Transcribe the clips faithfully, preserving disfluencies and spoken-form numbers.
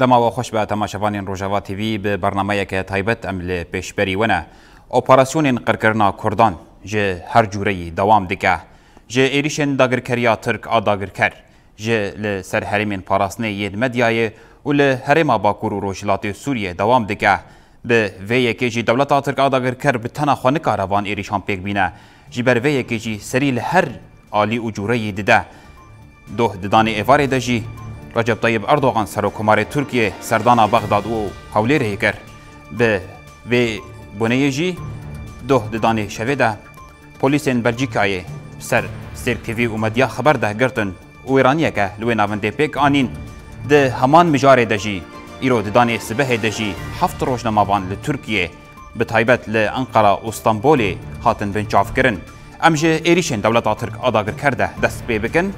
Dema we xweş be temaşevanên Rojava T V, bi bernameyeke taybet em li pêşberî we ne. Operasyonên qirkirina Kurdan ji her cûreyî dewam dike. Ji êrîşên dagirkeriya Tirk a dagirker, ji li ser herêmên parastinê yên Medyayê û li herêma Bakur û Rojhilatê Sûriyê dewam dike. Bi vê yekê jî dewleta Tirk a dagirker bi tena xwe nikare van êrîşan pêk bîne. Ji ber vê yekê jî serî li her alî û cûreyî dide. Doh di danê êvarê de jî Recep Tayyip Erdogan, Serokkomarê Tirkiyê, serdana Bexdad û Hewlêrê kir. Bi vê boneyê jî doh di danê şevê de polîsên Belçîkayê ser Stêrk T V û Medya Xeber de girtin û wêraniyeke li wê navendê pêk anîn. Di heman mijarê de jî îro di danê sibehê de jî heft rojnamevan li Tirkiyê, bi taybet li Enqera û Stenbolê, hatin binçavkirin. Em ji êrîşên dewleta Tirk a dagirker de dest pê bikin.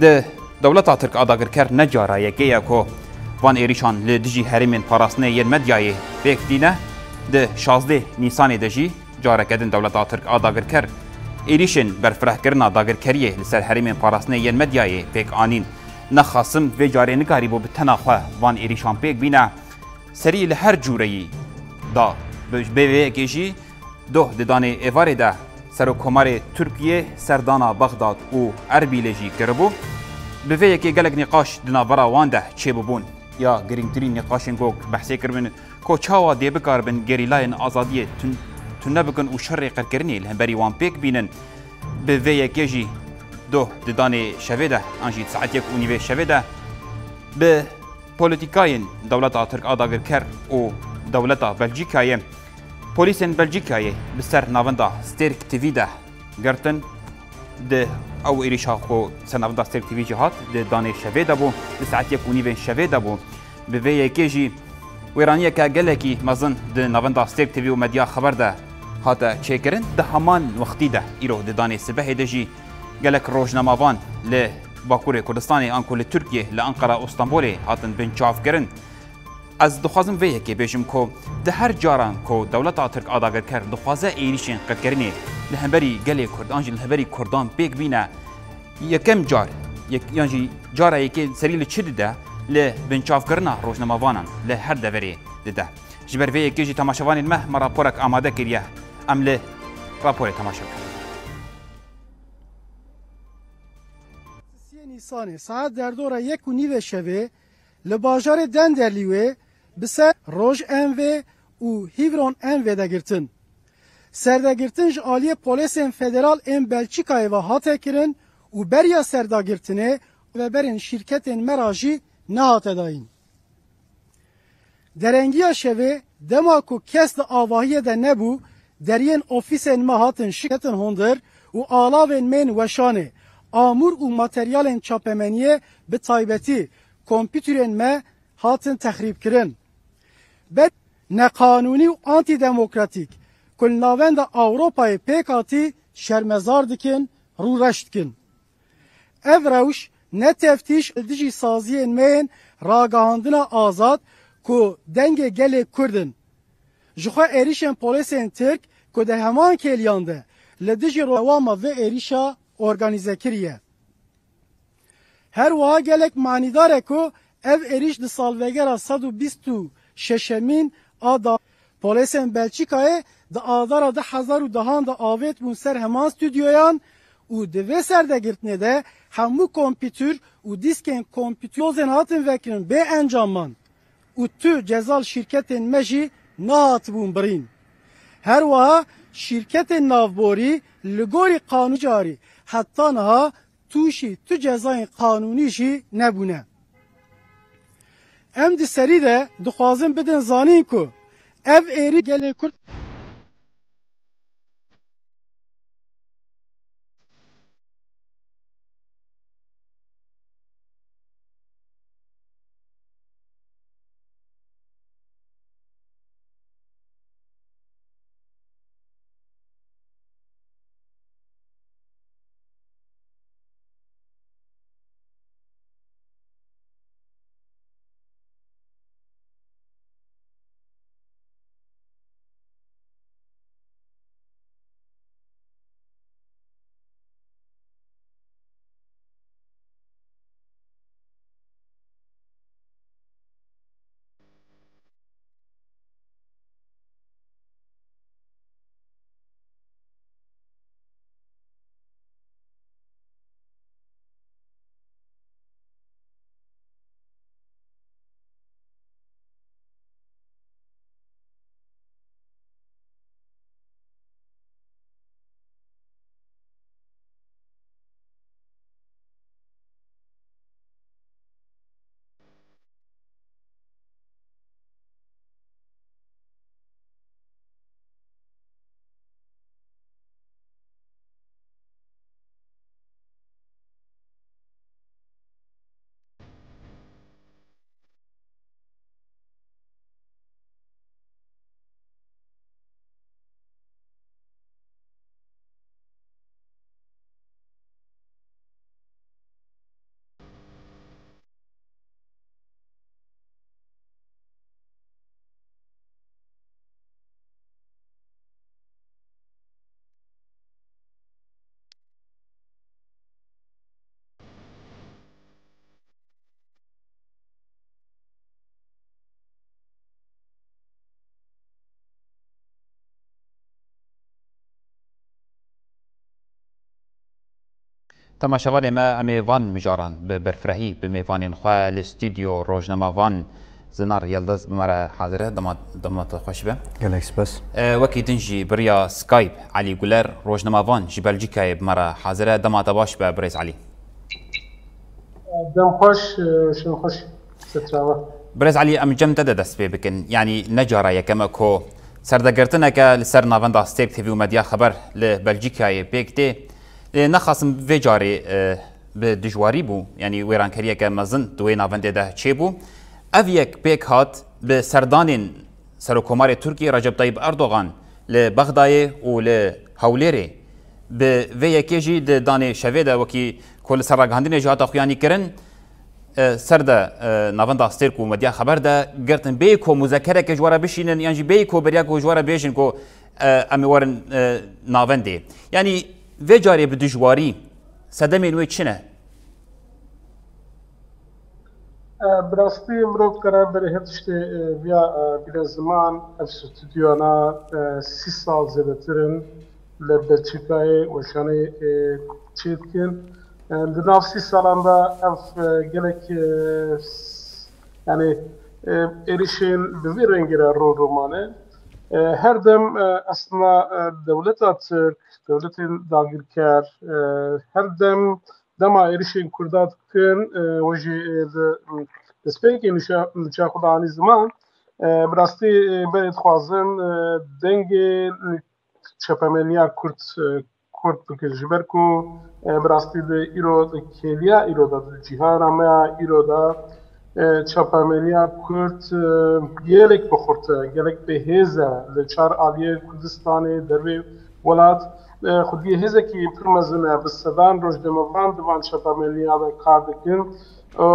Di dewleta Tirk a dagirker ne cara yekê ye ku van êrîşan li dijî herêmên parastinê yên Medyayê pêk tîne. Di şazdeh Nîsanê de jî careke din dewleta Tirk a dagirker êrîşên berfirehkirina dagirkeriyê li ser herêmên parastinê yên Medyayê pêk anîn. Nexasim vê carê nikarîbû bi tena xwe van êrîşan pêk bîne. Serî li her cûreyî da. Bi, bi vê yekê jî doh di danê êvarê de Serokkomarê Tirkiyê serdana Bexdad û Erbîlê jî kiribû. Bi vê yekê gelek nîqaş di navbera wan de çêbûbûn. Ya girîngtirîn nîqaşên ku behsê kiribin, ku çawa dê bikaribin gerîlayên azadiyê tun-, tune bikin û şerê qirkirinê li hemberî wan pêk bînin. Bi vê yekê jî doh di danê şevê de, an jî saet yek û nîvê şevê de, bi polîtîkayên dewleta Tirk a dagirker û dewleta Belçîkayê, polîsên Belçîkayê bi ser navenda Stêrk T V de girtin. Di ew êrîşa ku ser navenda Stêrk T V jî hat, di danê şevê de bû, di saet yek û nîvên şevê de bû. Bi vê yekê jî wêraniyeke gelekî mezin di navenda Stêrk T V û Medya Xeber de hate çêkirin. Di heman wextî de îro di danê sibehê de jî gelek rojnamevan li Bakurê Kurdistanê, anku li Tirkiyê, li Enqera û Stenbolê hatin binçavkirin. Ez dixwazim vê yekê bêjim ku di her caran ku dewleta Tirk a dagirker dixwaze êrîşên qirkirinê li hemberî gelê Kurd an jî li hemberî Kurdan pêk bîne, yekem car, yek, yan jî cara yekê serî li çi dide? Li binçavkirina rojnamevanan li her deverê dide. Ji ber vê yekê jî temaşevanên me, me raporek amade kiriye. Em li raporê temaşe bikin. Siyê Nîsanê saet derdora yek û nîvê şevê li bajarê Denderlîwê bi ser Roj M V û Hîvron M V de girtin. Serdegirtin ji aliyê polêsên federal ên Belçîkayê ve hate kirin û beriya serdagirtinê rêveberên şîrketên me ra jî nehate dayîn. Derengiya şevê, dema ku kes di avahiyê de nebû, deriyên ofîsên me hatin şiketin hundir û alavên me yên weşanê, amûr û materyalên çapemeniyê, bi taybetî kompîterên me hatin texrîbkirin. Ber neqanûnî û antîdemokratîk ku li navenda Ewropayê pêk hatî şermezar dikin, rûreş dikin. Ev rewş ne teftîş li dijî saziyên me yên ragihandina azad ku dengê gelê Kurd in. Jixwe êrîşên polêsên Tirk ku di heman kêliyan de li dijî rewama vê êrîşa organîze kiriye. Her wiha gelek manîdar e ku ev êrîş di salvegera sed û bîst û şeşemîn a da polêsên Belçîkayê di adara du hezar û dehan de avêt bûn ser heman stûdyoyan û di vê serdegirtinê de hemû kompîtur û dîskên kompîtur dozên hatin vekirin bê encam man û tu ceza li şîrketên me jî nehatibûn birîn. Her wiha şîrketên navborî li gorî qanûn carî heta niha tûşî tu cezayên qanûnî jî nebûne. Em di serî de dixwazin bidin zanîn ku ev êrî gelê Kurd Temaşevanê me, em ê van mijaran bi berfirehî bi mêvanên xwe li stûdyo rojnamevan Zinar Yildiz bi me re hazir e. Dema, dema te xweş be. Gelek spas. E, wekî din jî bi riya Skype Elî Guler, rojnamevan ji Belcîkayê bi me re hazir e. Dema te baş be birêz Elî. Dem xweş, e, şev xweş. Birêz Elî, em cem te de dest pê bikin. Yanî ne cara yekem e ku serdegirtineke li ser navenda Stêrk T V û Medya Xeber li Belcîkayê pêk tê. Lê nexasim vê carê, e, bi dijwarî bû, yanî wêrankeriyeke mezin di wê navendê de çêbû. Ev yek pêk hat bi serdanên Serokkomarê Tirkiyê Recep Tayyip Erdogan li Bexdayê û li Hewlêrê. Bi vê yekê jî di danê şevê de, wekî ku li ser ragihandinê jî hate xuyanî kirin, e, ser de, e, navenda Stêrk û Medya Xeber de girtin, bêyî ku muzekereke ji we re bişînin yan jî bêyî ku beriya ku ji we re bêjin ku, e, em ê werin, e, navendê. Yanî vê carê bi dijwarî sedemên wê çi ne? E, bi rastî mirov dikare berê her tiştê, e, viya, e, bîne ziman, ev stûdyona, e, sî sal zêdetir in li Belçîkayê weşanê, e, çê dikin. E, di nav sî salan de ev, e, gelek, e, s-, yanî, e, êrişên bi vî rengî re rû rû mane. E, her dem, e, aslında, e, dewleta Tirk, dewletên dagirker, e, her dem dema êrişên Kurda dikin, e, we jî, e, di, destpêkê nîşa-, nîşa xwe de anî ziman, e, bi rastî, e, berê dixwazin, e, dengê çapemeniya Kurd, e, kurt bikin. Ji ber ku, e, bi rastî di îro, di kêliya îro de, di cîhana me ya îro de, e, çapemeniya Kurd, e, gelek bi xurt e, gelek bi hêz e li çar aliyê Kurdistanê, dervê welat. E, xwediyê hêzekî pir mezin e, bi sedan rojnamevan di van çapemeniya de kar dikin. E,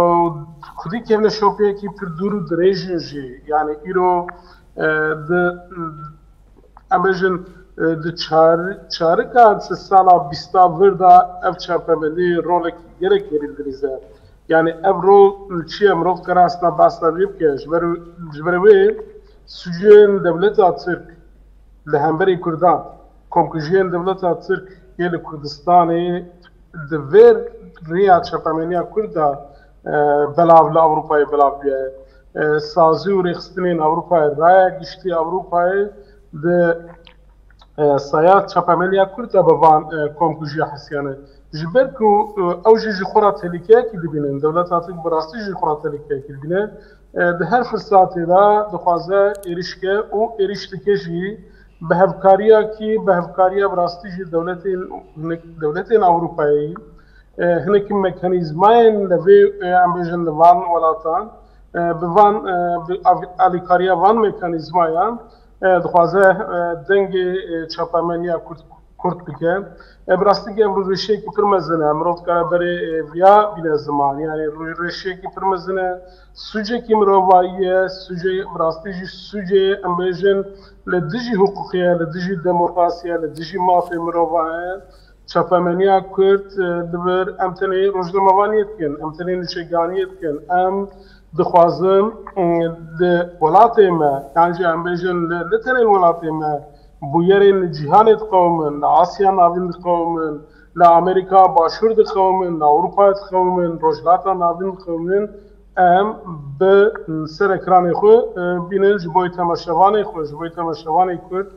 xwedî kevneşopiyekî pir dûr û dirêj in jî. Yanî îro, e, di, em bêjin, e, di çar-, çarika di sala bîsta vir de ev çapemenî rolekî gelek herî dirêz e. Yanî ev rol çi ye? Mirov dikare aslında behsa vê bike. Ji ber, ji ber wê sûcên dewleta Tirk li hemberî Kurdan, komkujiyên dewleta Tirk yê li Kurdistanê di vê riya çapemeniya Kurd de, e, belav li Ewropayê belav bûye. E, sazî û rêxistinên Ewropayê, raya giştî Ewropayê di, e, saya çapemeniya Kurd de bi van, e, komkujiya hesiyane. Ji ber ku, e, ew jî ji xwe re tehlîkeyekî dibînin, dewleta Tirk bi rastî jî xwe re tehlîkeyekî dibîne, e, di her firsatê de dixwaze êrişke û êriştike jî bi hevkariyakî, bi hevkariya bi rastî jî dewletên, hinek dewletên Ewropayê, e, hinekî mekanîzmayên li vê, e, em bêjin li van welatan, e, bi van, e, bi av-, alîkariya van mekanîzmayan, e, dixwaze, e, dengê, e, çapemeniya Kurd, kurt bike. E, bi rastî ev rûreşiyekî pir mezin e. Mirov dikare berê, e, viya bîne ziman. Yanî rû-, rûreşiyekî pir mezin e. Sûcekî mirovayî ye. Sûcê, bi rastî jî sûcê, em bêjin, li dijî hiqûqê ye, li dijî demokrasiyê ye, li dijî mafê mirovan e. Çapemeniya Kurd, e, li vir em tenê rojnamevaniyê dikin, em tenê nûşeganiyê dikin, em dixwazin, e, di welatê me, yan jî em bêjin li, li tenê welatê me, bûyerên li cîhanê diqewimin, li Asya Navîn diqewimin, li Amerîka Başûr diqewimin, li Ewropa diqewimin, Rojhilata Navîn diqewimin, em bi ser ekranê xwe, e, bînin ji bo temaşevanê xwe, ji bo temaşevanê Kurd,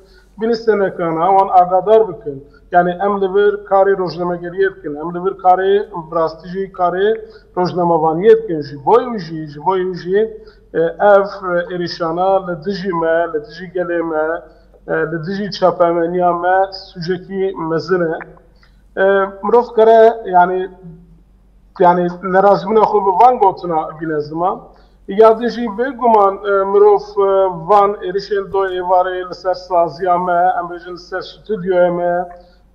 bînin ser ekrana wan agadar bikin. Yanî em li vir karê rojnamegeriyê dikin, em li vir karê bi rastî jî karê rojnamevaniyê dikin. Ji bo wî jî, ji bo wî jî, e, ev, e, êrişana li dijî me, li dijî gelê me, e, li dijî çapemeniya me sûcekî mezin e. E, mirov dikare, yanî, yanî nerazîbûna xwe bi van gotina bîne ziman. Ya din jî bêguman, e, mirov, e, van êrişên do êvarê li ser saziya me, em bêjin li ser stûdyoya me,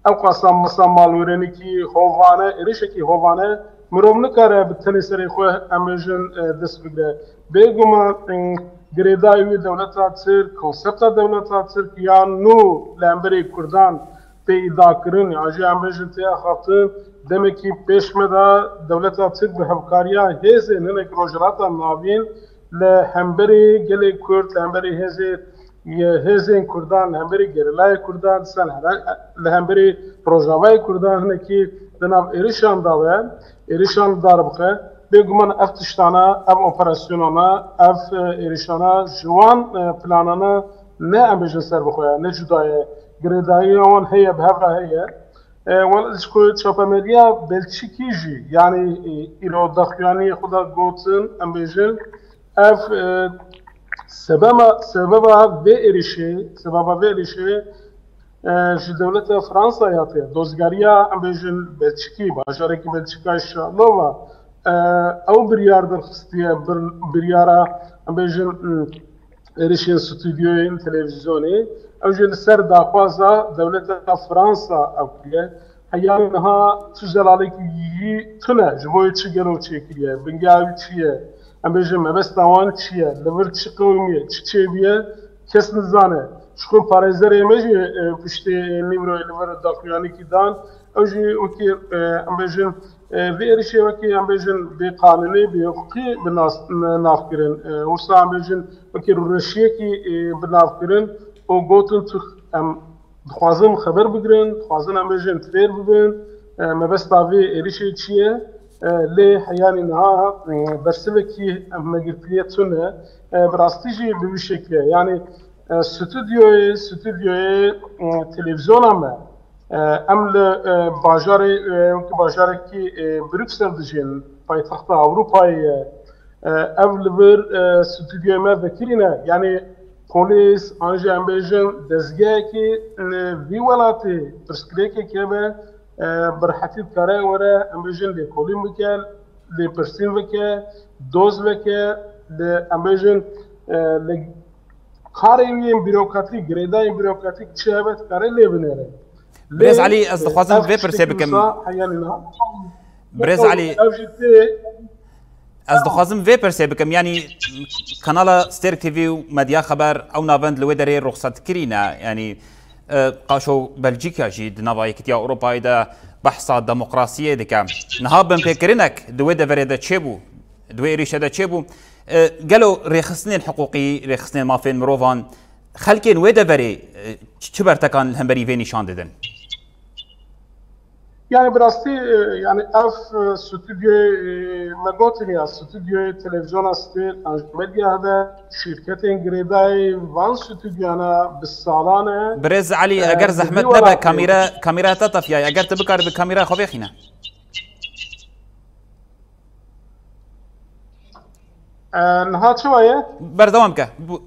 ew qasa masa malwêrenîkî hovane, êrişekî hovane, mirov nikare bi tenê serê xwe, em bêjin, e, dest bigire. Bêguman, e, girêdayî wî dewleta Tirk, konsepta dewleta Tirk ya nû li hemberî Kurdan tê îda kirin, ya jî em bêjin tê axaftin, demekî pêş me de dewleta Tirk bi hevkariya hêzên hinek Rojhilata Navîn li hemberî gelê Kurd, li hemberî hêzê, hêzên Kurdan, li hemberî gerîlayê Kurdan, dîsan li hemberî Rojavayê Kurdan hinekî di nav êrişan de be, êrişan li dar bixe. Bêguman ev tiştana, ev operasyonana, ev, e, êrişana ji wan, e, planana ne em bêjin serbixwe ye, ne cuda ye. Girêdayiya wan heye, bi hev re heye. E, wel, ji ku çapemeriya Belçîkî jî, yanî, e, îro daxuyaniyê xwe de gotin, em bêjin, ev, e, sebema, sebeba vê êrişê, sebeba vê êrişê, e, ji dewleta Fransa hatiye. Dozgeriya, em bêjin, Belçîkî, bajarekî Belçîka Şalova, e, ew biryar derxistiye, bir, biryara, em bêjin, hmm, êrişên stûdyoyên televîzyonê. Ew jî li ser daxwaza dewleta Fransa ew kiriye. Heya niha tu zelalekî yî tune, ji bo çi gelo çêkiriye, bingeha wî çi ye? Em bêjin mebesta wan çi ye? Li vir çi qewimiye, çi çêbûye? Kes nizane. Ji xwe parêzerê me jî, e, piştê nîvroyê li vir daxuyanîkî dan. Ew jî wekî, e, em bêjin, e, vê êrişê wekî em bêjin bêqanûnê, bêhiqûqî bi nas-, nav kirin. E, wisa em bêjin wekî rûreşiyekî, e, bi nav kirin û gotin tu em dixwazin xeber bigirin, dixwazin em bêjin fêr bibin, e, mebesta vê êrişê çi ye? E, lê heyanî niha, e, bersivekî em me girtiye tune. E, bi rastî jî bi vî şekilê. Yanî, e, stûdyoyê, stûdyoyê, e, televîzyona me, e, em li, e, bajarê, e, wekî bajarekî, e, Bruksel dijîn, paytexta Ewropayê ye. E, ev li vir, e, stûdyoyê me vekirî ne. Yanî polîs, an jî em bêjin dezgehekî, e, vî welatê pirsgirêkek hebe, e, bi rehetî dikare were, em bêjin lêkolîn bike, lêpirsîn bike, doz bike, li, em bêjin, e, li karê wî yên bîrokratîk, girêdayên bîrokratîk çi hebe dikare lê binêre. Birêz Lê, Elî, ez e, dixwazim ev vê pirsê tiştekî bikim. Wisa heyanî niha. Birêz Elî, Ev jî tê ez dixwazim vê pirsê bikim. Yanî kanala Stêrk T V û Medya Xeber ew navend li wê derê ruxsat kirî ne. Yanî, e, qaşo Belcîka jî di nava Yekîtiya Ewropayê de behsa demokrasiyê dike. Niha binpêkirinek di wê deverê de çêbû, di wê êrîşe de çêbû. E, gelo rêxistinên hiqûqî, rêxistinên mafên mirovan, xelkên wê deverê, e, çi, çi bertekan li hemberî vê nîşan didin? Yani bi rastî, e, yani ev, e, stûdyoyê, e, me gotin ya, stûdyoyê televîzyona Stêrk an jî Medya Xeber, şîrketên girêdayî van stûdyana bi salan e. Birêz Elî, e, eger di zehmet vî nebe, welatê kamîra, kamîra te tefiyaye. Eger tu bikaribî kamîra xwe vêxîne. E, niha çi waye? Berdewam ke. Bu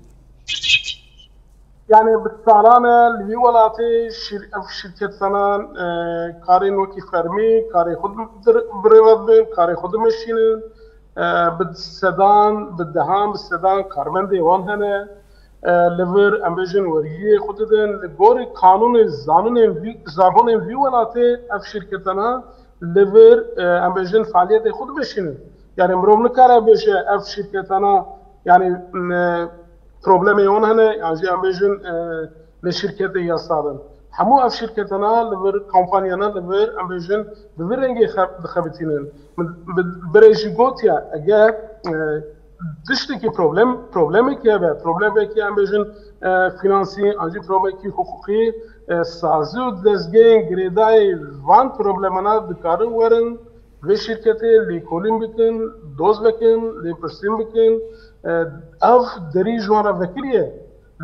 Yani bi salan e li vî welatê şîr-, ev şîrketana, e, karên wekî fermî karê xwe dir-, birêve dibin, karê xwe dimeşînin. E, bi sedan, bi dehan, bi sedan karmendê wan hene. E, li vir, em bêjin, wergiyê xwe didin. Li gorî kanûnê, zanûnên vî, zagonên vî welatê ev şîrketana li vir, e, em bêjin, faaliyetê xwe dimeşînin. Yani mirov nikare bêje ev şîrketana, yani, m, e, problemê wan hene, yan jî em bêjin, e, li şîrketê yasal in. Hemû ev şîrketana li vir, kompanyana li vir, em bêjin, bi vî rengê xe-, dixebitînin. Min bi, birê jî gotiye, eger, e, tiştekî problem, problemekî hebe, problemekî em bêjin, e, fînansî, an jî problemekî hiqûqî, e, sazî û dezgehên girêdayî van problemana dikarin werin, vê şîrketê lêkolîn bikin, doz vekin, lêpirsîn bikin. E, ev derî ji wan re vekiriye.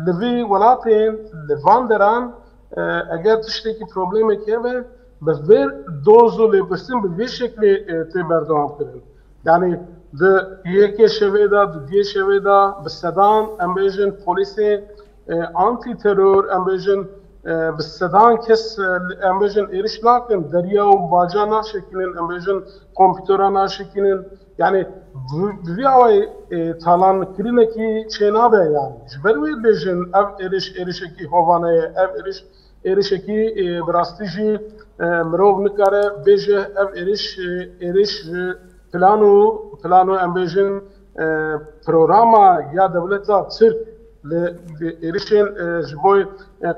Li vî welatên, li van deran, e, eger tiştekî problemekî hebe, bi vê doz û lêpirsîn bi vê şeklê, e, tê berdewam kirin. Yani di yekê şevê de, di duyê şevê de bi sedan, em bêjin, polîsê, e, antîteror, em bêjin, e, bi sedan kes, e, em bêjin, êriş nakin, deriya û baca naşekînin, em bêjin, kompûtera naşekînin. Yani bi, bi vî awayî, e, talankirinekî çênabe yani. Ji ber wê bêjin ev êriş, êrişekî hovane ye, ev êriş, êrişekî, e, bi rastî jî, e, mirov nikare bêje ev êriş, e, êriş, e, plan û, plan û em bêjin, e, programa ya dewleta Tirk li, li êrişên, e, ji bo, e,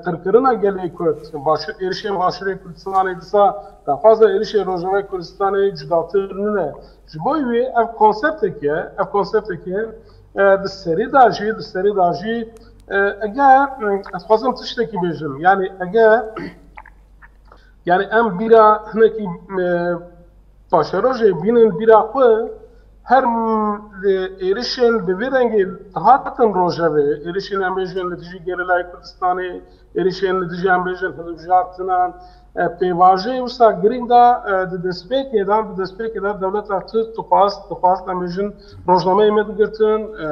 qirkirina gelê Kurd, baş-, êrişên Başûrê Kurdistanê disa daxwaza êrişê Rojavayê Kurdistanê cudatir nine. Ji bo wê ev konseptek e, ev konseptek e, e, di serî de jî, di serî de jî, e, eger, e, ez xwazim tiştekî bêjim, yani eger Yani em bîra hinekî, e, paşerojê bînin bîra xwe, her m-, e, êrişên bi vî rengî dihatin rojevê, êrişên em bêjin li dijî gerîlayê Kurdistanê, êrişên li dijî em bêjin hilbijartinan, e, pêvajoyê wisa girîng da, e, di destpêkê de, di destpêkê de dewleta Tirk dixwast, dixwast em bêjin rojnameyê me digirtin, e,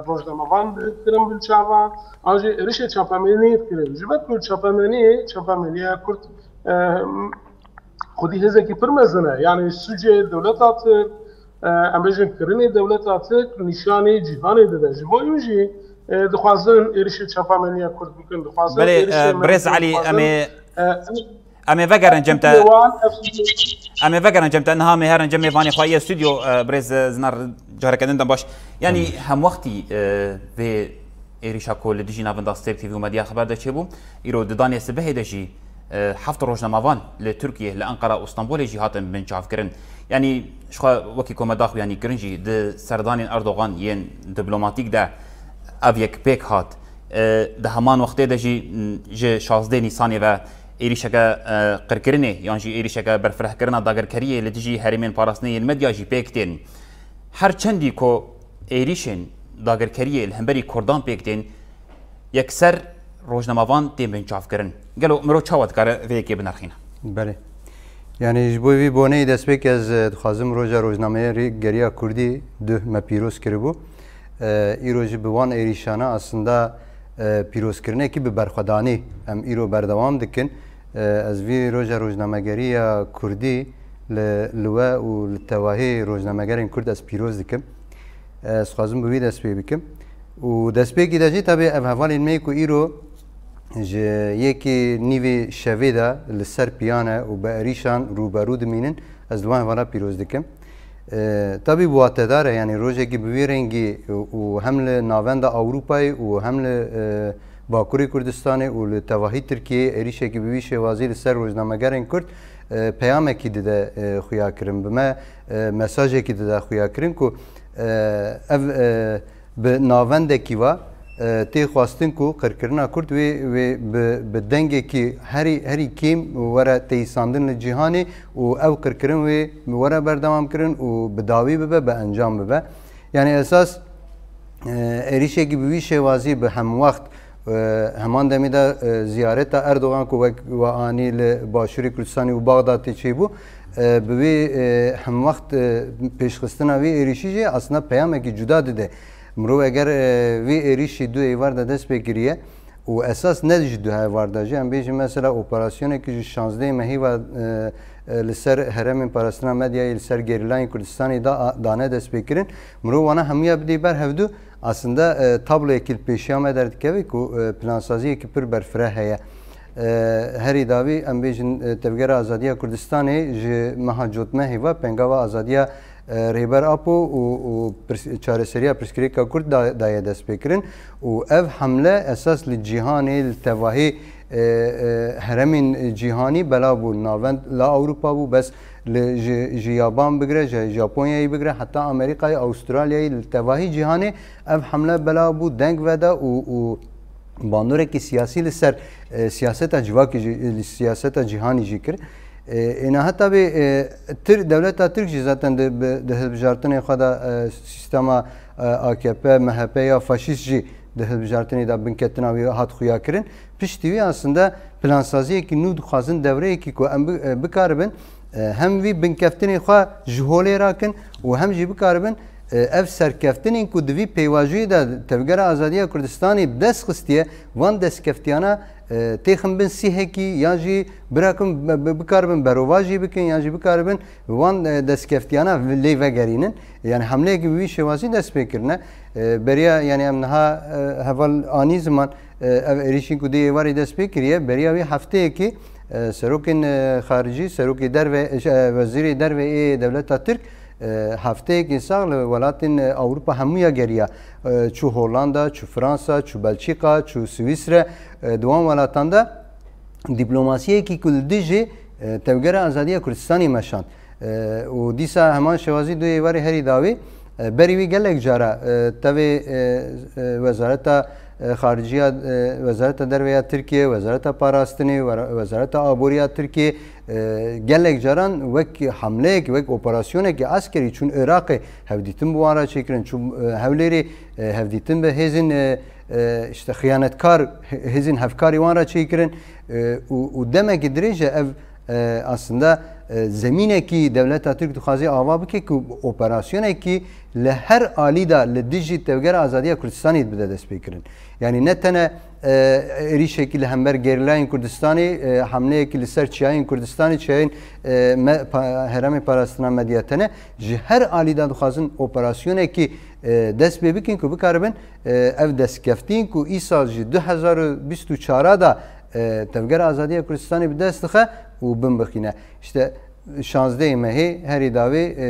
rojnamevan dikirin bin çavan, an jî êrişê çapemeniyê dikirin. Ji ber ku çapemeniyê, çapemeniya Kurd, e, xwedî hêzekî pir mezin e. Yani sûcê dewleta Tirk, e, em bêjin kirinê dewleta Tirk nîşanê cîhanê dide. Ji bo wî jî, e, dixwazin êrişê çapemeniya Kurd bikin, dixwazin Belê, êrişê e, me Birêz bikin, Elî, dixwazin, em ê, e, em ê vegerin cem te. Wan, em ê vegerin cem te. Niha em ê herin cem mêvanê xwe yê stûdyo, e, Birêz, e, Zinar, careke din dem baş. Yani hemwextî, e, vê êrîşa ku li dijî Navenda Stêrk T V û Medya Xeber de çêbû, îro di danê sibehê de jî, e, heft rojnamevan li Tirkiye, li Enqera û Stenbolê jî hatin binçavkirin. Yanî, ji xwe wekî ku me daxuyanî kirin jî, di serdanên Erdogan yên diplomatîk de ev yek pêk hat. E, di heman wextê de jî, m, ji şazdeh Nîsanê ve êrîşeke, e, qirkirinê yan jî êrîşeke berfirehkirina dagirkeriyê li dijî herêmên parastinê yên medya jî pêk tên. Her çendî ku êrîşên dagirkeriyê li hemberî Kurdan pêk tên, yekser rojnamevan tên binçavkirin. Gelo mirov çawa dikare vê yekê binirxîne? Belê. Yani ji bo vî boneyî destpêk ez, e, dixwazim roja rojnameyê geriya Kurdî duh me pîroz kiribû. E, îro jî bi wan êrîşana aslında, e, pîrozkirinekî bi berxwedanî em îro berdewam dikin. E, ez vî roja rojnamegerî ya Kurdî li, li we û li tevahî rojnamegerên Kurd ez pîroz dikim. Ez dixwazim bi wî dest pê bikim. Û destpêkî de jî tabî ev hevalên me ku îro ji yekê nîvê şevê de li ser piyan e û bi êrîşan rûberû dimînin, ez li wan hevala pîroz dikim. E, tabî bi watedar e, yani rojekî bi vî rengî û, û hem li navenda Ewropayê û hem li, e, Bakurê Kurdistanê û li tevahî Tirkiyeyê êrîşekî bi vî şêwazî li ser rojnamegerên Kurd, e, peyamekî dide, e, xuya kirin. Bi me, e, mesajekî dide xuya kirin ku, e, ev, e, bi navendekî va, e, tê xwestin ku qirkirina Kurd wê, wê bi, bi dengekî herî, herî kêm were teyîsandin li cîhanê û ev qirkirin wê were berdewam kirin û bi dawî bibe, bi encam bibe. Yani esas, e, êrîşekî bi wî şêwazî bi hemwext, e, heman demê de, e, ziyareta Erdogan ku wek we anî li Başûrê Kurdistanê û Baxdadê çêbû, e, bi wî, e, hemwext, e, pêşxistina vî êrîşî jî aslında peyamekî cuda dide. Mirov eger, e, vî êrîşî du êvar de dest pê kiriye û esas ne ji du êvar de jî, em bêjin mesela operasyonekî ji şazdehê mehî ve, e, e, li ser herêmên parastina medyayê, li ser gerîlayên Kurdistanê da, dane dest pê kirin. Mirov wana hemûya bidê ber hevdu, aslında, e, tabloyekî li pêşiya me derdikeve ku, e, plansaziyekî pir berfireh heye. E, herî dawî em bêjin, e, Tevgera Azadiya Kurdistanê ji meha Cotmehê ve pengava azadiya, e, Rêber Apo û, û pirs-, çareseriya pirsgirêka Kurd da-, daye destpêkirin û ev hemle esas li cîhanê, li tevahî, e, e, heremên cîhanî bela bû. Navend la Ewropa bû, bes li ji, ji Yaban bigire, ji Japonyayê bigire, heta Amerîkayê, Awustralyayê, li tevahî cîhanê ev hemle bela bû, deng veda û, û bandorekî siyasî li ser, e, siyaseta civakî jî, li siyaseta cîhanî jî kir. E, êna heta vê, e, Tir-, dewleta Tirk jî zaten di, bi, di hilbijartinê xwe de, e, sîstema, e, A K P, M H P ya faşîst jî di hilbijartinê de binketina wî hat xuya kirin. Piştî wî aslında plansaziyekî nû dixwazin dewreyekî ku em bi-, e, bikaribin, e, hem vî binkeftinê xwe ji holê rakin û hem jî bikaribin, e, ev serkeftinên ku di vî pêvajoyê de Tevgera Azadiya Kurdistanê bi dest xistiye, van destkeftiyana, e, têxin bin sîhekî yan jî birakin, bi-, bi-, bikaribin berovajî bikin yan jî bikaribin wan, e, destkeftiyana lê vegerînin. Yani hemleyekî bi vî şêwazî dest pê kirine. E, beriya, yani em niha, e, heval anî ziman, e, ev êrîşî ku dê êvarî dest pê kiriye, beriya wî hefteyekî, e, serokên, e, xaricî, serokê derve, e, wezîrê derve ê dewleta Tirk, e, hefteyekî sax li welatên, e, Ewropa hemûya geriya. E, çû Hollanda, çû Fransa, çû Belçîka, çû Swîsre, e, di wan welatan de dîplomasiyekî ku li dijî, e, Tevgera Azadiya Kurdistanê meşand. E, û dîsa heman şêwazî du êvarê herî dawî, e, berî wî gelek cara, e, tevê, e, e, Wezareta e, Xariciya, e, Wezareta Derve ya Tirkiye, Wezareta Parastinê, Wera-, Wezareta Aborî ya Tirkiye, e, gelek caran wek hemleyekî, wek operasyonekî eskerî çûn Iraqê, hevdîtin bi wan re çêkirin, çûn, e, Hewlêrê, e, hevdîtin bi hêzên, e, e, işte xiyanetkar, hê-, hêzên hevkarî wan re çêkirin, e, û, û demekî dirêj e ev, e, aslında, e, zemînekî dewleta Tirk dixwaze ava bike ku operasyonekî li her alî de li dijî Tevgera Azadiya Kurdistanê bide destpêkirin. Yani ne tene, e, êrîşekî li hember gerîlayên Kurdistanê, e, hemleyekî li ser çiyayên Kurdistanê, çiyayên, e, me-, pa-, Herêmê Parastina Medyatene, ji her alî de dixwazin operasyonekî, e, dest pê bikin ku bikaribin, e, ev destkeftîn ku îsal ji du hezar û bîst û çar de, e, Tevgera Azadiya Kurdistanê bi dest dixe û bin bixîne. İşte şazdehê mehê herî dawî, e,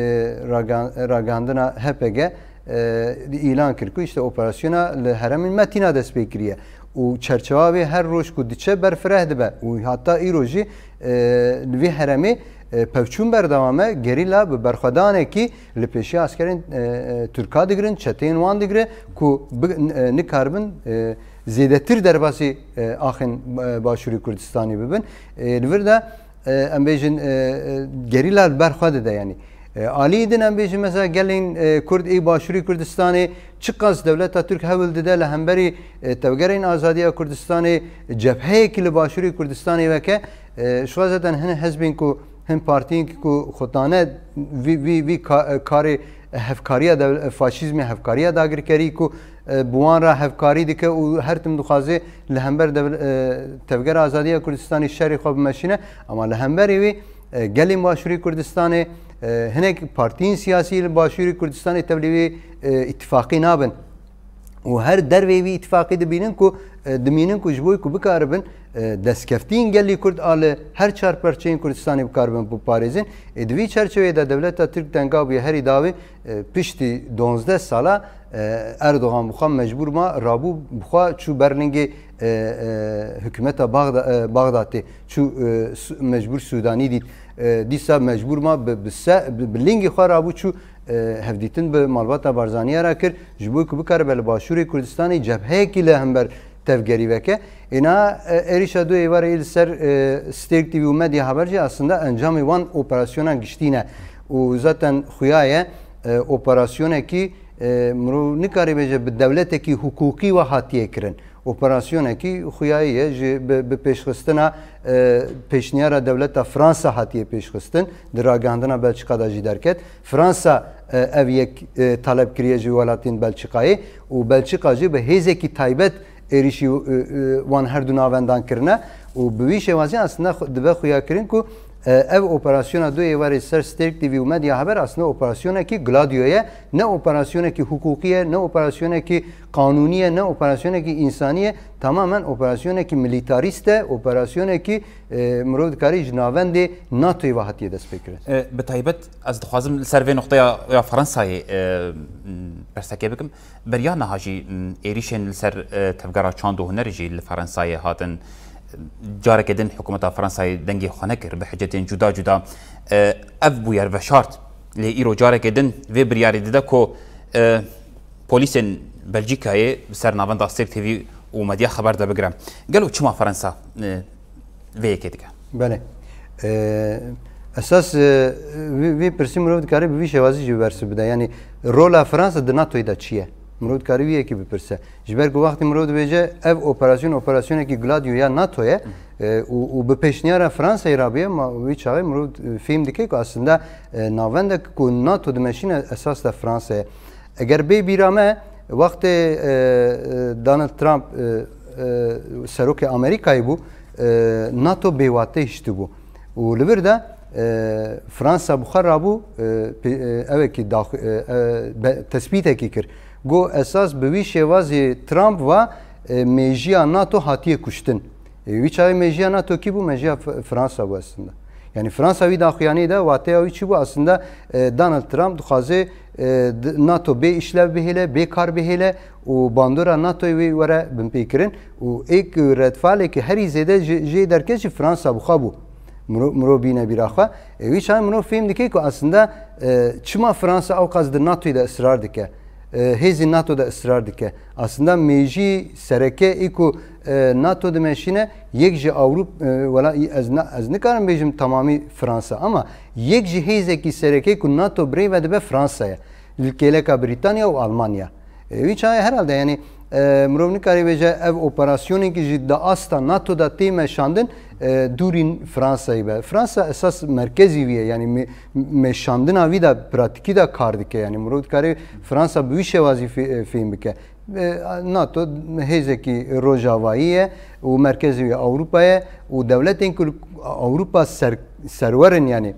ragan-, ragihandina H P G, e, îlan kir ku işte operasyona li herêmên Metîna dest pê kiriye û çerçewa wê her roj ku diçe berfireh dibe û heta îro jî, e, li vê herêmê, e, pevçûn berdewam e, gerîla bi berxwedanekî li pêşiya askerên, e, e, Tirka digirin, çeteyên wan digire ku bi-, e, nikaribin, e, zêdetir derbasî, e, axên, e, Başûrê Kurdistanê bibin. E, li vir de e, em bêjin, e, e, gerîla li ber xwe dide, yanî. E, alî din em bêjin, mesela gelên, e, Kurd ê Başûrê Kurdistanê çiqas dewleta Tirk hewl dide li hemberî, e, Tevgerên Azadiya Kurdistanê cebheyekî li Başûrê Kurdistanê veke. E, ji xwe zaten hin hizbên ku, hin partiyên ku xwe dane vî, vî, vî ka-, e, karê hevkariya dew-, faşîzmê, hevkariya dagirkerî ku, e, bi wan re hevkarî dike û her tim dixwaze li hember dev-, e, Tevgera Azadiya Kurdistanê şerê xwe bimeşîne. Ama li hemberê wî, e, gelên Başûrê Kurdistanê, e, hinek partiyên siyasî li Başûrê Kurdistanê tevlî wî, e, îtifaqî nabin. Û her dervê wî îtifaqî dibînin ku, e, dimînin ku ji bo ku bikaribin, e, destkeftiyên gelî Kurd a li her çar perçeyên Kurdistanê bikaribin biparêzin. Ê, di vî çerçeveyê de dewleta Tirk tenga bûye herî dawî, e, piştî duwazdeh sala, e, Erdogan bi xwe mecbûr ma, rabû bi xwe çû ber lingê, e, e, hikûmeta Baxda-, e, Baxdatê, çû, e, Su-, mecbûr Sûdanî dît. E, dîsa mecbûr ma bi, bi se-, bi, bi lingê xwe rabû çû, e, hevdîtin bi malbata Barzanî re kir, ji bo ku bikaribe li Başûrê Kurdistanê cebheyekî li hember tevgerî veke. Êna, e, êrîşa du êvarê li ser, e, Stêrk T V û Medya Haber jî aslında encamê wan operasyonan giştî ne. Û zaten xuya ye, e, operasyonekî, e, mirov nikarî bêje bi dewletekî hukûkî ve hatiye kirin. Operasyonekî xuyayî ye ji bi, bi pêşxistina, e, pêşniyara dewleta Fransa hatiye pêşxistin, di ragihandina Belçika de jî derket. Fransa, e, ev yek, e, taleb kiriye ji welatên Belçikayê û Belçika jî bi hêzekî taybet êrîşî, e, e, wan her du navendan kirine û bi wî şêwazî aslında xu-, dibe xuyakirin ku, e, ev operasyona du êvarê ser Stêrk T V û Medya Haber aslında operasyonekî Gladio ye, ne operasyonekî hukûkî ye, ne operasyonekî qanûnî ye, ne operasyonekî însanî ye, tamamen operasyonekî milîtarîst e, operasyonekî, e, mirov dikarî ji navendê NATOyê ve hatiye destpêkirin. E, bi taybet ez dixwazim li ser vê noqteya ya Fransayê, e, m, persekê bikim. Beriya niha jî, m, êrîşên li ser, e, tevgera çand û hunerê jî li Fransayê hatin. Careke din hikûmeta Fransayê dengê xwe nekir bi hicetên cuda cuda. E, ev bûyer veşart. Lê îro careke din vê biryarê dide ku, e, polîsên Belçîkayê bi ser navenda Stêrk T V û Medya Xeber de bigire. Gelo çima Fransa, e, vê yekê dike? Belê. E, esas, e, vî, vî pirsî mirov dikare bi vî şêwazî jî bersiv bide. Yanî rola Fransa di NATOyê de çi ye? Mirov dikare vî yekî bipirse. Ji ber ku wextê mirov dibêje ev operasyon operasyonekî Gladio ya NATO ye, e, û, û bi pêşniyara Fransayê rabûye, ma wî çaxê mirov, e, fêm dike ku aslında, e, navendek ku NATO dimeşîne esas de Fransa ye. Eger bê bîra me, wextê, e, e, Donald Trump, e, e, serokê Amerîkayê bû, e, NATO bêwate hiştibû. Û li vir de, e, Fransa bi xwe rabû, e, pê-, e, evekî dax-, e, e, be-, tespîtekî kir. Got, esas bi wî şêwazî Trump ve, e, mêjiya NATO hatiye kuştin. E, wî çaxê mêjiya NATO kî bû? Mêjiya F-, Fransa bû aslında. Yani Fransa wî daxuyaniyê de wateya wî çi bû? Aslında, e, Donald Trump dixwaze, e, d-, NATO bê îşlev bihêle, bê kar bihêle û bandora NATOyê wê were binpêkirin û êk redfalekî herî zêde ji, jê derket jî Fransa bi xwe bû. Miro-, mirov bîne bîra xwe. E, wî çaxê mirov fêm dike ku aslında, e, çima Fransa ewqas di NATOyê de israr dike. E, hêzî NATO de israr dike. Aslında mêjî sereke ê ku, e, NATO dimeşîne, yek ji Ewrop-, e, wela, ez na-, ez nikarim bêjim tamamî Fransa, ama yek ji hêzekî sereke ku NATO birêve dibe Fransa ye. Li kêleka Brîtanya û Almanya. E, wî çaye herhalde, yani, e, mirov nikare bêje ev operasyonekî jî di asta NATO de tê meşandin, e, dûrî Fransayê be. Fransa esas merkezî wî ye, yani me-, meşandina wî de pratîkî de kar dike. Yani mirov dikare Fransa bi wî şêwazî fê-, e, fêm bike. E, NATO hêzekî rojavayî ye û merkezî wî Ewropa ye û dewletên ku li Ewropa ser-, serwer in, yani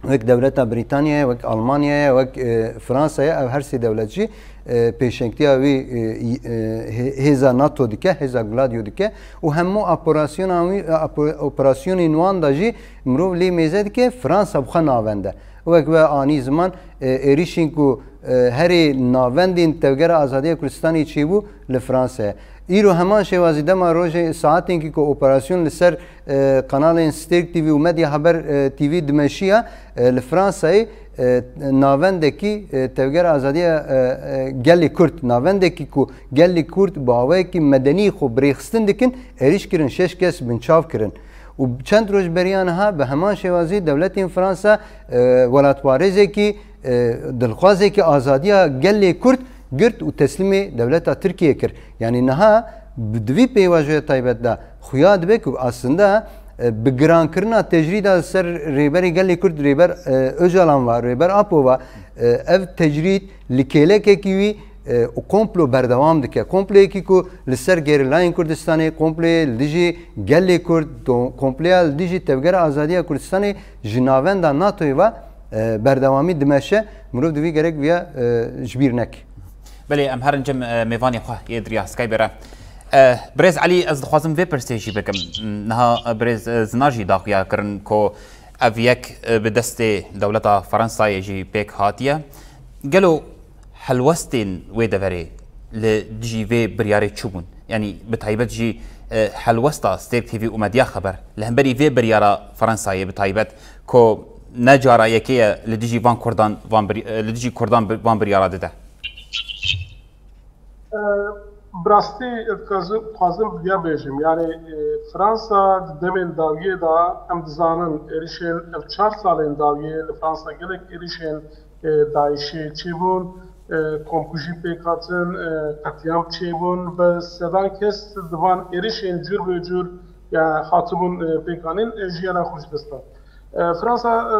wek dewleta Brîtanyayê, wek Almanyayê, wek, e, Fransayê, ev her sê dewlet jî, e, pêşengtiya wî, e, e, hê-, hêza NATO dike, hêza Gladio dike û hemû operasyona wî, e, ope-, operasyonên wan de jî mirov lê mêze dike, Fransa bi xwe navend e. Wek we anî ziman, e, êrişên ku, e, herê navendên Tevgera Azadiya Kurdistanê çêbû li Fransayê. Îro heman şêwazî dema rojê saetênkî ku operasyon li ser, e, kanalên Stêrk T V û Medya Haber, e, T V dimeşiya, e, li Fransayê, e, navendekî, e, Tevgera Azadiya, e, e, gelê Kurd, navendekî ku gelê Kurd bi awayekî medenî xwe birêxistin dikin, êrîş kirin, şeş kes binçav kirin. Û çend roj beriya niha bi heman şêwazî dewletên Fransa, e, welatparêzekî, e, dilxwazekî azadiya gelê Kurd girt û teslîmê dewleta Tirkiyê kir. Yani niha bi, di vî pêvajoya taybet de xuya dibe ku aslında, e, bi girankirina tecrîda li ser Rêberê Gelê Kurd, Rêber, e, Ocalan ve, Rêber Apo ve, e, ev tecrîd li kêlekekî wî, e, û komplo berdewam dike. Komployekî ku li ser gerîlayên Kurdistanê, komployê li dijî gelê Kurd, do-, komploya li dijî Tevgera Azadiya Kurdistanê ji navenda NATOyê ve, e, berdewamî dimeşe, mirov divî gerek viya, e, ji bîr neke. Belê, em herin cem, e, mêvanê xwe yê diriya Skype re. E, Birêz Elî, ez dixwazim vê pirsê jî bikim. Niha, e, Birêz, e, Zinar jî daxuya kirin ku ev yek, e, bi destê dewleta Fransayê jî pêk hatiye. Gelo helwestên wê deverê li dijî vê biryarê çi bûn? Yanî bi taybet jî, e, helwesta Stêrk T V û Medya Xeber li hemberî vê biryara Fransayê bi taybet ku ne cara yekê ye li dijî van Kurdan, van bir-, e, li dijî Kurdan bi-, van biryara dide. E, bi rastî ez dixwazim, dixwazim vêya bêjim. Yani, e, Fransa di demên dawiyê de em dizanin êrişên ev çar salên dawiyê li Fransa gelek êrişên, e, DAIŞê çêbûn, e, komkujî pêk hatin, e, qetlîam çêbûn. Bi sedan kes di van êrişên cur bi cur, ya, hatibûn, e, pêkanîn, e, jiyana xwe ji dest da. E, Fransa, e,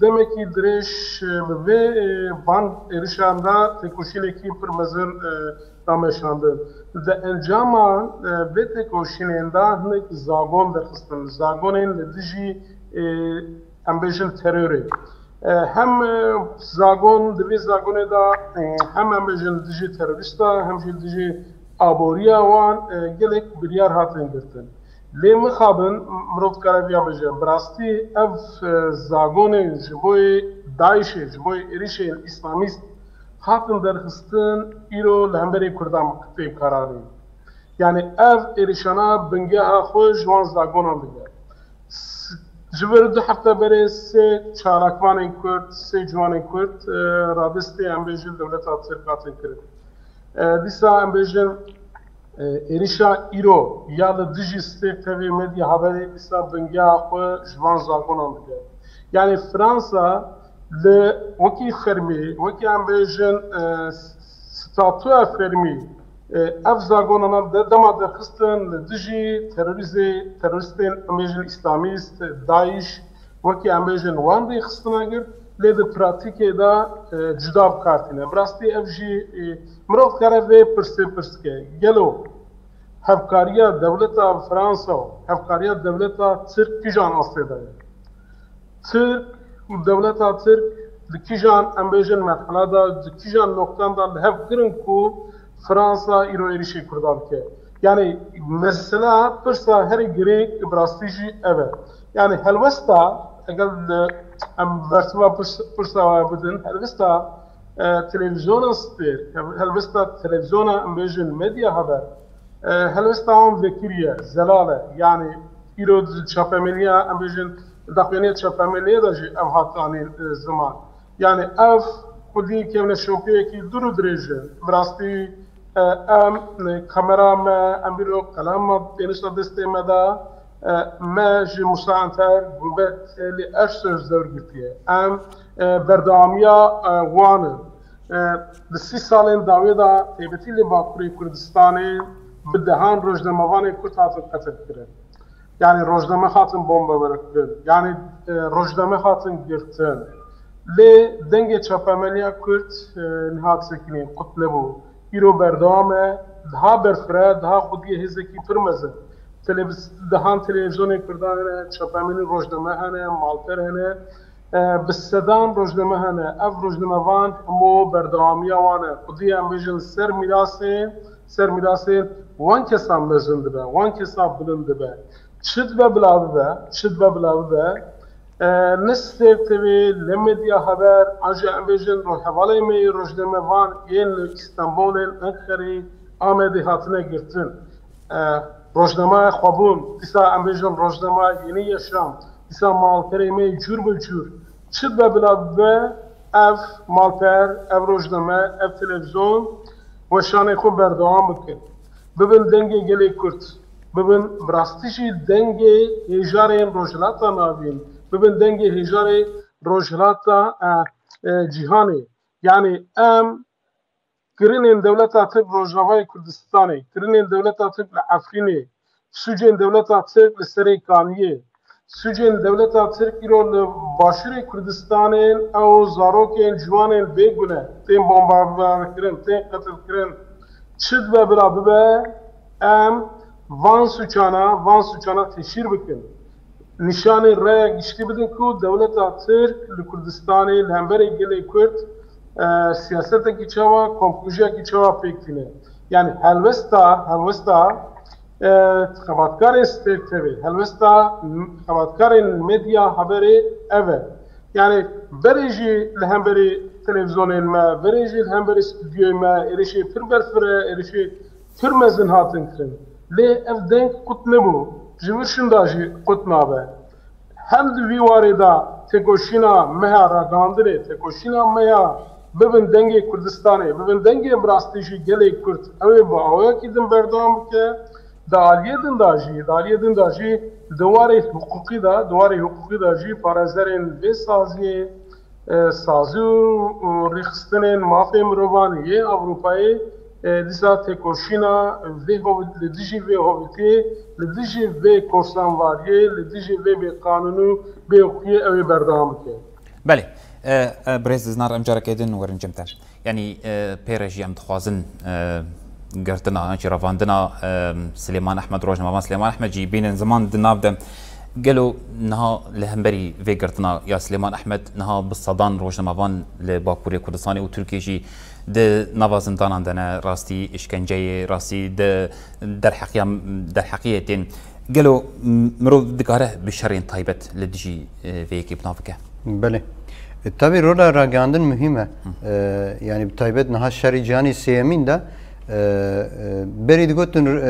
demekî dirêj, e, bi vê, e, van êrişan de têkoşînekî pir mezin, e, rameşandin. Di encama, e, vê têkoşînên de hinek zagon derxistin. Zagonên li dijî, e, em bêjin terorê. E, hem, e, zagon, di vê zagonê de, e, hem em bêjin li dijî terorîsta, hem jî li dijî aboriya wan, e, gelek biryar hatin girtin. Lê mixabin, mirov dikare viya bêje, bi rastî ev, e, zagonên ji bo yê DAIŞê, ji bo yê êrişên îslamîst hatin derxistin, îro li hemberî Kurdan tê karanîn. Yani ev êrişana bingeha xwe ji wan zagonan digre. S-, ji vir du hefte berê sê çalakvanên Kurd, sê ciwanên Kurd, e, radestê em bêjin dewleta Tirk hatin kirin. E, dîsa em bêjin, e, êrişa îro ya li dijî Stêrk T V Medya Haberê dîsa bingeha xwe ji van zagonan dike. Yani Fransa li wekî fermî, wekî em bêjin, e, statuya fermî, e, ev zagonana de dema derxistin li dijî terorîzê, terorîstên em bêjin îslamîst, DAIŞ, wekî em bêjin wan rêxistina girt, lê di pratîkê de, e, cuda bi kar tîne. Bi rastî ev jî, e, mirov dikare vê pirsê pirs bike. Gelo hevkariya dewleta Fransa û hevkariya dewleta Tirk kîjan astê de ye? Tirk û dewleta Tirk di kîjan, em bêjin, merhela de, di kîjan noktan de li hev kirin ku Fransa îro êrişê Kurdan dike? Yani mesela pirsa herî girêng bi rastî jî ev e. Yani helwesta, eger li, em bersiva pirs-, pirsa we bidin, helwesta, e, televîzyona Stêrk, helwesta televîzyona, em bêjin, Medya Haber, e, helwesta wan vekirî ye, zelal e. Yani îro di çapemeniya, em bêjin, daxuyaniya çapemeniyê de jî ev hat anîn, e, ziman. Yani ev xwedî kevneşokiyekî dûr û dirêj e. Bi rastî, e, em, e, kamera me, em bîro qelem me, pênûsa destê me de, e, me ji Musa Enter, Gurbet Lê Ersoy dewr girtiye. Em, e, berdewamiya, e, wan in. E, di sî salên dawî de, taybetî li Bakurê Kurdistanê, bi dehan rojnamevanên Kurd hatin qetilkirin. Yani rojname hatin bombebarekirin. Yani, e, rojname hatin girtin. Lê dengê çapemeniya Kurd, e, niha sekinî qut nebû. Îro berdewam e, daha berfireh, daha xwediyê hêzekî pir mezin. Televiz-, dehan televîzyonên Kurdan hene, çapemenî rojname hene, malper hene. E, bi sedan rojname hene. Ev rojnamevan hemû berdewamiya wan e. Xwedî em bêjin ser mîrasê, ser mîrasê wan kesa mezin dibe, wan kesa bilind dibe. Çi dibe bila bibe, çi dibe bila bibe, e, ne Stêrk T V, ne Medya Haber, an jî em bêjin rojhevalê me yê rojnamevan yên li Îstanbulê, Enqerê, Amedê hatine girtin. E, rojnameya Xwebûn, dîsa em bêjin rojnameya Yeni Yaşam, dîsa malperê me yê cûr bi cûr. Çi dibe bila bibe, ev malper, ev rojname, ev televîzyon weşanê xwe berdewam bikin. Bibin dengê gelê Kurd. Bibin bi rastî jî dengê hêjarên Rojhilata Navîn. Bibin dengê hêjarê Rojhilata, e, e, cîhanê. Yani em kirinên dewleta Tirk Rojavayê Kurdistanê, kirinên dewleta Tirk li Efrînê, sûcên dewleta Tirk li Serê Kaniyê, sûcên dewleta Tirk îro li Başûrê Kurdistanê ew zarokên ciwanên bêgune tên bombardekirin, tên qetilkirin. Çi dibe bila bibe, em van sûcana, van sûcana teşhîr bikin. Nîşanê raya giştî bidin ku dewleta Tirk li Kurdistanê li hemberî gelê Kurd, e, siyasetekî çawa, komkujiyekî çawa pêk tîne. Yani helwesta, helwesta, e, xebatkarên Stêrk T V, helwesta xebatkarên medya haberê ev e. Yani berê jî li hemberî televîzyonên me, berê jî li hemberî stûdyoyê me êrişê pir berfireh, êrişê pir mezin hatin kirin. Lê ev deng qut nebû. Ji vir şinda jî qut nabe. Hem di vî warê de têkoşîna me ya ragihandinê, têkoşîna me ya bibin dengê Kurdistanê, bibin dengê bi rastî jî gelê Kurd, ew ê bi awayekî din berdewam bike. Di aliyê din de jî, di aliyê din de jî di warê hiqûqî de, di warê hiqûqî de jî parêzerên vê saziyê, e, sazî û, û rêxistinên mafê mirovan yê Ewropayê, e, dîsa têkoşîna vê hovî-, li dijî vê hovîtiyê, li dijî vê korsanvariyê, li dijî vê bêqanûn û bêhuqiyê ew ê berdewam bike. Belê. E, e, birêz Znar, em careke din werin cem te. Yanî, e, pê re jî em dixwazin, e, girtina, yan jî revandina, e, Silêman Ehmed, rojnamevan Silêman Ehmed jî bînin ziman di nav de. Gelo niha li hemberî vê girtina ya Silêman Ehmed niha bi sedan rojnamevan li Bakurê Kurdistanê û Tirkiyê jî di nava zindanan de ne, rastî îşkenceyê, rastî di derheqiya, derheqiyê tên. Gelo m-, mirov dikare bi şerên taybet li dijî, e, vê yekê bi nav bike? Belê. E, tabî rola ragihandin muhîm e. E, yani bi taybet niha şerê cîhanê sêyemîn de, e, e, berî digotin, e, e,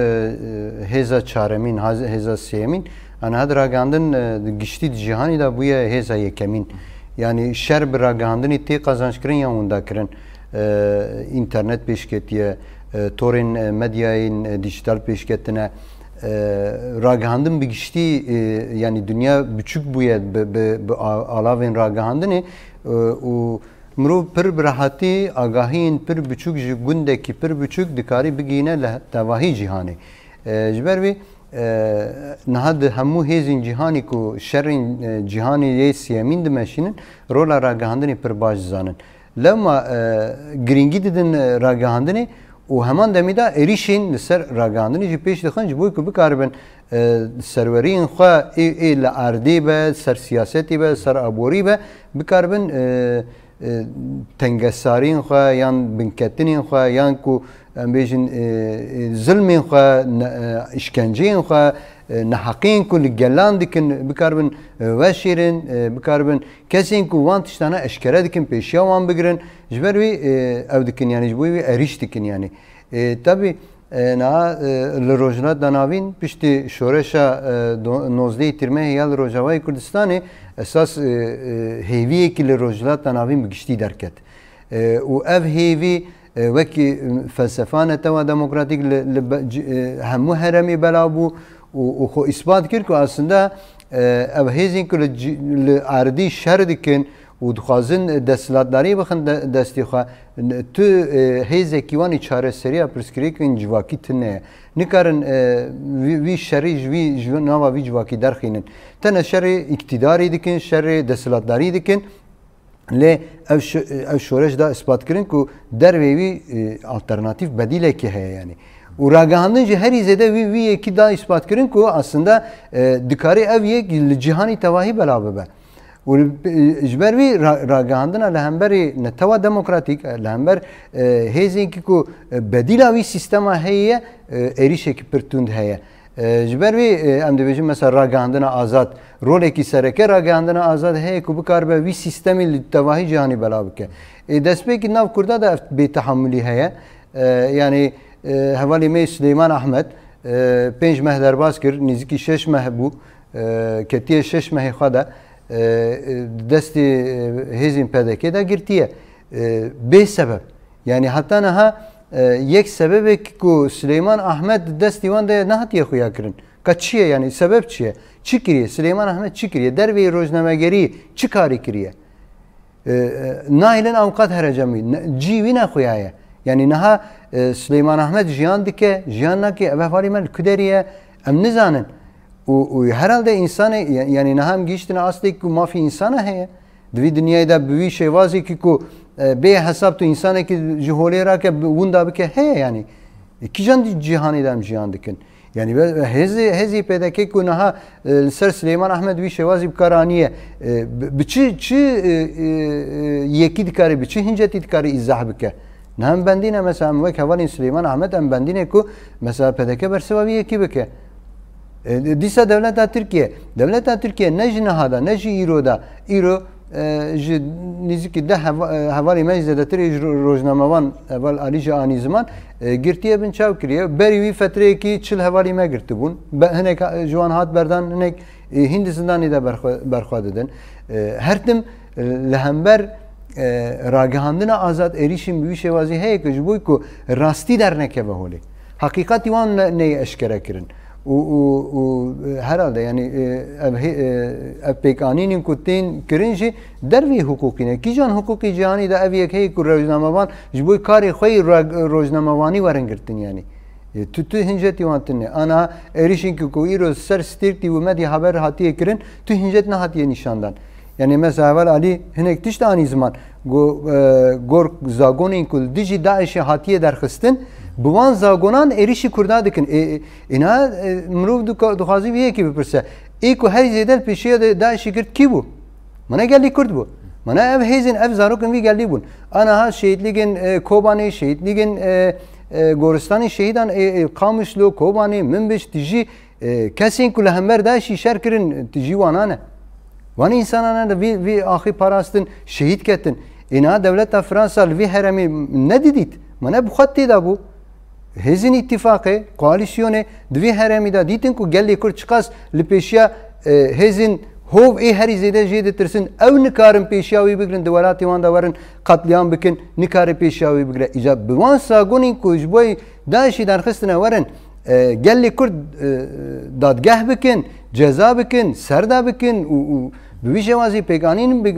hêza çaremîn, haz-, hêza sêyemîn, aniha di ragihandin, e, di giştî di cîhanê de bûye hêza yekemîn. Yani şer bi ragihandinê tê qazançkirin yan windakirin. E, înternet pêşketiye, e, torên, e, medyayên, e, dîjîtal pêşketine. E, ragihandin bi giştî, e, yanî dinya biçûk bûye bi, bi, bi a-, alavên ragihandinê, e, û mirov pir bi rehatî agahiyên pir biçûk ji gundekî pir biçûk dikarî bigihîne li tevahî cîhanê. E, ji ber vê, e, niha di hemû hêzên cîhanê ku şerên, e, cîhanê yê sêyemîn dimeşînin, rola ragihandinê pir baş dizanin. Lewma, e, girîngî didin, e, ragihandinê û heman demî de êrîşên li ser ragihandinê jî pêş dixin, ji bo ku bikaribin, e, serweriyên xwe ê, ê li erdê be, ser siyasetê be, ser aborî be, bikaribin, e, e, tengesariyên xwe yan binketinên xwe yan ku em bêjin, e, e, zilmên xwe, ne-, e, îşkenceyên xwe, e, neheqiyên ku li gelan dikin, bikaribin, e, veşêrin, e, bikaribin kesên ku wan tiştana eşkere dikin, pêşiya wan bigirin. Ji ber wî, e, ew dikin, yanî ji bo wî êrîş dikin, yanî. E, tabî, e, niha, e, li Rojhilata Navîn piştî şoreşa, e, do-, nozdehê Tîrmehê ya li Rojavayê Kurdistanê esas, e, e, hêviyekî li Rojhilata Navîn bi giştî derket. E, û ev hêvî, e, wekî, e, felsefa netewa demokratîk li, li be-, ci-, e, hemû heremê belav bû û, û xwe îspat kir ku aslında, e, ev hêzên ku li ci-, li erdî şer dikin û dixwazin desthilatdariyê bixin de-, destê xwe, n-, tu, e, hêzekî wan ê çareseriya pirsgirêkên civakî tune ye. Nikarin, e, vî, vî şerî ji vî, ji nava vî civakî derxînin. Tene şerê îktîdarî dikin, şerê desthilatdarî dikin. Lê ev şo-, ev şoreş da îspat kirin ku dervê wî, e, alternatîf bedîlekî heye yani. Û ragihandin jî herî zêde wî, wî yekî da îspat kirin ku aslında, e, dikarî ev yek li cîhanî tevahî belav bibe. Û li, e, ji ber wî ra-, ragihandina li hemberî netewa demokratîk, e, li hember, e, hêzên kî ku, e, bedîla wî sîstema heye, e, êrîşekî pir tund heye. E, ji ber wî, e, em dibêjin mesela ragihandina azad, rolekî sereke ragihandina azad heye ku bikaribe wî sîstemî li tevahî cîhanî belav bike. Ê, destpêkî nav Kurda de ev bêtehamulî heye. E, yanî, e, hevalê me Silêman Ahmed, e, pênc meh derbas kir, nêzîkî şeş meh bû, e, ketiye şeş mehê xwe de, e, e, destê, e, hêzên P D K de girtiye. E, bê sebeb. Yanî heta niha, e, yek sebebek ku Silêman Ahmed destî wan de nehatiye xuya kirin. Ka çi ye yanî? Sebeb çi ye? Çi kiriye? Silêman Ahmed çi kiriye? Derveyî rojnamegerî çi karî kiriye? E, e, nahêlin avûkat here cemî. Ne, cî wî nexuyaye. Yanî niha, e, Silêman Ahmed jiyan dike, jiyan nake, ev hevalî me li ku derî ye? Em nizanin. Û, û herhalde însanê, ya-, yanî niha em gihîştine astê ku mafî însana heye. Di vî dinyayê de bi wî şêwazekî ku, e, bê hesab tu însanekî ji holê rake, bi winda bike, heye yanî. E, kîjan di-, cîhanê de em jiyan dikin? Yanî be-, hêzê, hêzê P D K ku niha, e, li ser Silêman Ahmed wî şêwazî bi kar aniye, e, bi, bi çi, çi, e, e, e, yekî dikare, bi çi hincetî dikare îzah bike? Niha em bendî ne, mesela em wek hevalên Silêman Ahmed em bendî ne ku mesela P D K bersiva wî yekî bike. E, dîsa dewleta Tirkiye, dewleta Tirkiye ne ji niha de, ne ji îro de, îro, e, ji nêzîkî deh heva-, e, hevalê me jî zêdetirê ji ro-, rojnamevan, heval Alî jî anî ziman, e, girtiye bin çav kiriye. Berî wî fetreyekî çil hevalî me girtibûn. Be-, hinek ha-, ji wan hat berdan, hinek, e, hîn di zindanê de berxwe, berxwe didin. E, her tim, e, li hember, e, ragihandina azad êrîşên bi wî şêwazî heye ku ji bo ku rastî dernekeve holê. Heqîqetî wan ne-, neyê eşkere kirin. Û, û, û, e, herhalde, yanî, e, ev hê-, e, ev pêkanînên ku tên kirin jî derveyî hiqûqî ne. Kîjan hiqûqî cîhanî de ev yek heye ku rojnamevan ji bo karê xwe yî ra-, rojnamevanî werin girtin, yanî? E, tu, tu hincetî wan tune. Ana êrîşên ku, ku îro ser Stêrkî û Medya Haber hatiye kirin, tu hincet nehatiye nîşandan. Yanî mesela heval Alî hinek tişt anî ziman. Go-, e, gor zagonên ku li dijî DAIŞê hatiye derxistin, bi wan zagonan êrîşî Kurda dikin. Ê, ê, îna, e, mirov dika-, dixwaze vî yekî bipirse. Ê ku herî zêde li pêşiya de DAIŞê girt kî bû? Mana gelî Kurd bû. Mana ev hêzên, ev zarokên vî gelî bûn. Aniha şehîtlîgên, e, Kobanê, şehîtlîgên, e, e, goristanê şehîdan, e, e, Qamişlo, Kobanê, Minbic, tijî, e, kesên ku li hember DAIŞî şer kirin, tijî wana ne. Wan însanan ne, vî, vî axî parastin, şehîd ketin. Ê niha dewleta Fransa li vî heremê nedidît. Mana bi xwe tê de bû. Hêzên îtîfaqê, koalîsyonê di vî herêmî de dîtin ku gelê Kurd çiqas li pêşiya, e, hêzên hov ê herî zêde jê ditirsin, ew nikarin pêşiya wî bigrin, di welatê wan de werin qetlîam bikin, nikare pêşiya wî bigire. Îca bi wan zagonên ku ji bo DAIŞê derxistine werin, e, gelê Kurd, e, dadgeh bikin, ceza bikin, serda bikin û, û bi wî şêwazî pêkanîn bi-,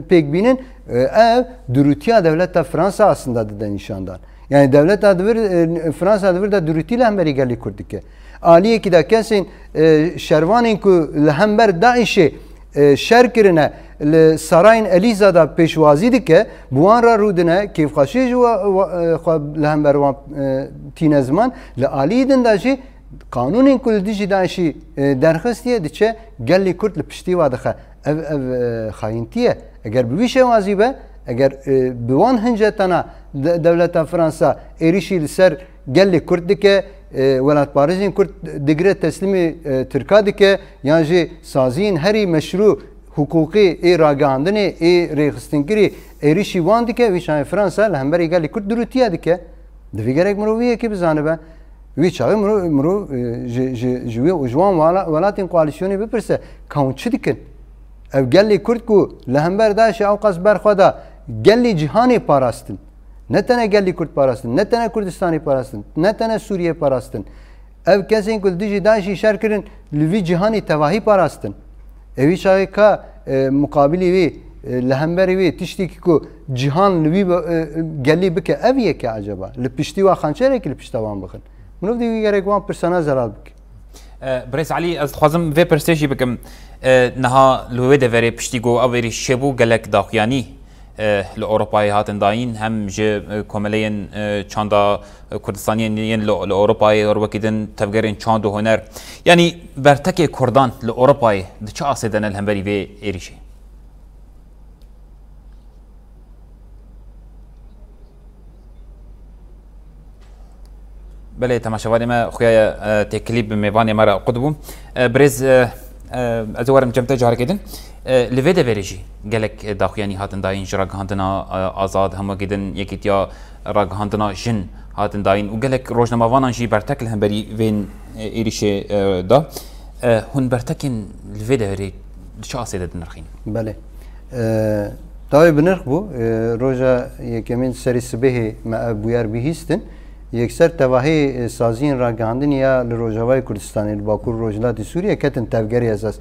pêk bînin, e, ev durûtiya dewleta Fransa aslında dide nîşandan. Yani dewleta di vir, e, Fransa di vir de durûtî li hemberî gelê Kurd dike. Aliyekî de kesên, e, şervanên ku li hember DAIŞê, e, şer kirine, li sarayên Elîza de pêşwazî dike, bi wan re rûdine, kêfxweşiyê ji wa, wa, e, xwe li hember wan, e, tîne ziman, li aliyê din de jî qanûnên ku li dijî DAIŞî, e, derxistiye diçe gelê Kurd li piştî wa dixe. Ev, ev, e, xayîntî ye. Eger bi wî şêwazî be, eger, e, bi wan hincetana de-, dewleta Fransa êrîşî li ser gelê Kurd dike, e, welatparêzên Kurd digire teslîmê, e, Tirka dike, yan jî saziyên herî meşrû hiqûqî ê ragihandinê, ê rêxistinkirî êrîşî wan dike, wî çaxê Fransa li hemberî gelê Kurd durûtiye dike. Divê gerek mirov vî yekê bizanibe. Wî çaxê mirov, mirov, e, ji, ji, ji wê û ji wan wela-, welatên koalîsyonê bipirse, ka hûn çi dikin? Ev gelê Kurd ku li hember DAIŞê ewqas berxwe da, gelê cîhanê parastin. Ne tene gelî Kurd parastin, ne tene Kurdistanê parastin, ne tene Sûriyê parastin. Ev kesên ku li dijî DAIŞ'î şer kirin, li vî cîhanê tevahî parastin. Ewî çaxê ka, e, muqabilî wî, e, li hemberî wî tiştekî ku cîhan li wî, e, gelî bike, ev yek e acaba? Li piştî wa xançerekî li pişta wan bixin? Mirov dê wî gerek wan pirsana zelal bike. E, Birêz Elî, ez dixwazim vê pirsê jî bikim. E, niha li wê deverê piştî ku ev êrîş çêbû, gelek daxuyanî, e, li Ewropayê hatin dayîn, hem ji, e, komeleyên, e, çanda Kurdistaniyên yên li, li Ewropayê, her wekî din tevgerên çand û huner. Yanî bertekê Kurdan li Ewropayê di çi asê de ne li hemberî vê êrîşê? Belê, temaşevanê me xuya ye, e, têkilî bi mêvanê me re qut bû. E, birêz, e, e, ez ê werim cem te carekê din. E, li vê deverê jî gelek, e, daxuyanî hatin dayîn ji ragihandina, e, azad, hem wekî din yekîtiya ragihandina jin hatin dayîn û gelek rojnamavanan jî bertek li hemberî vên, e, êrîşê, e, da. E, hûn bertekên li vê deverê di çi asê de dinirxîn? Belê. E, dawê bi nirx bû. E, roja yekemîn serî sibehê me ev bûyer bihîstin. Yekser tevahî, e, saziyên ragihandinê ya li Rojavayê Kurdistanê, li Bakur û Rojhilatê Sûriyê ketin tevgerê esas.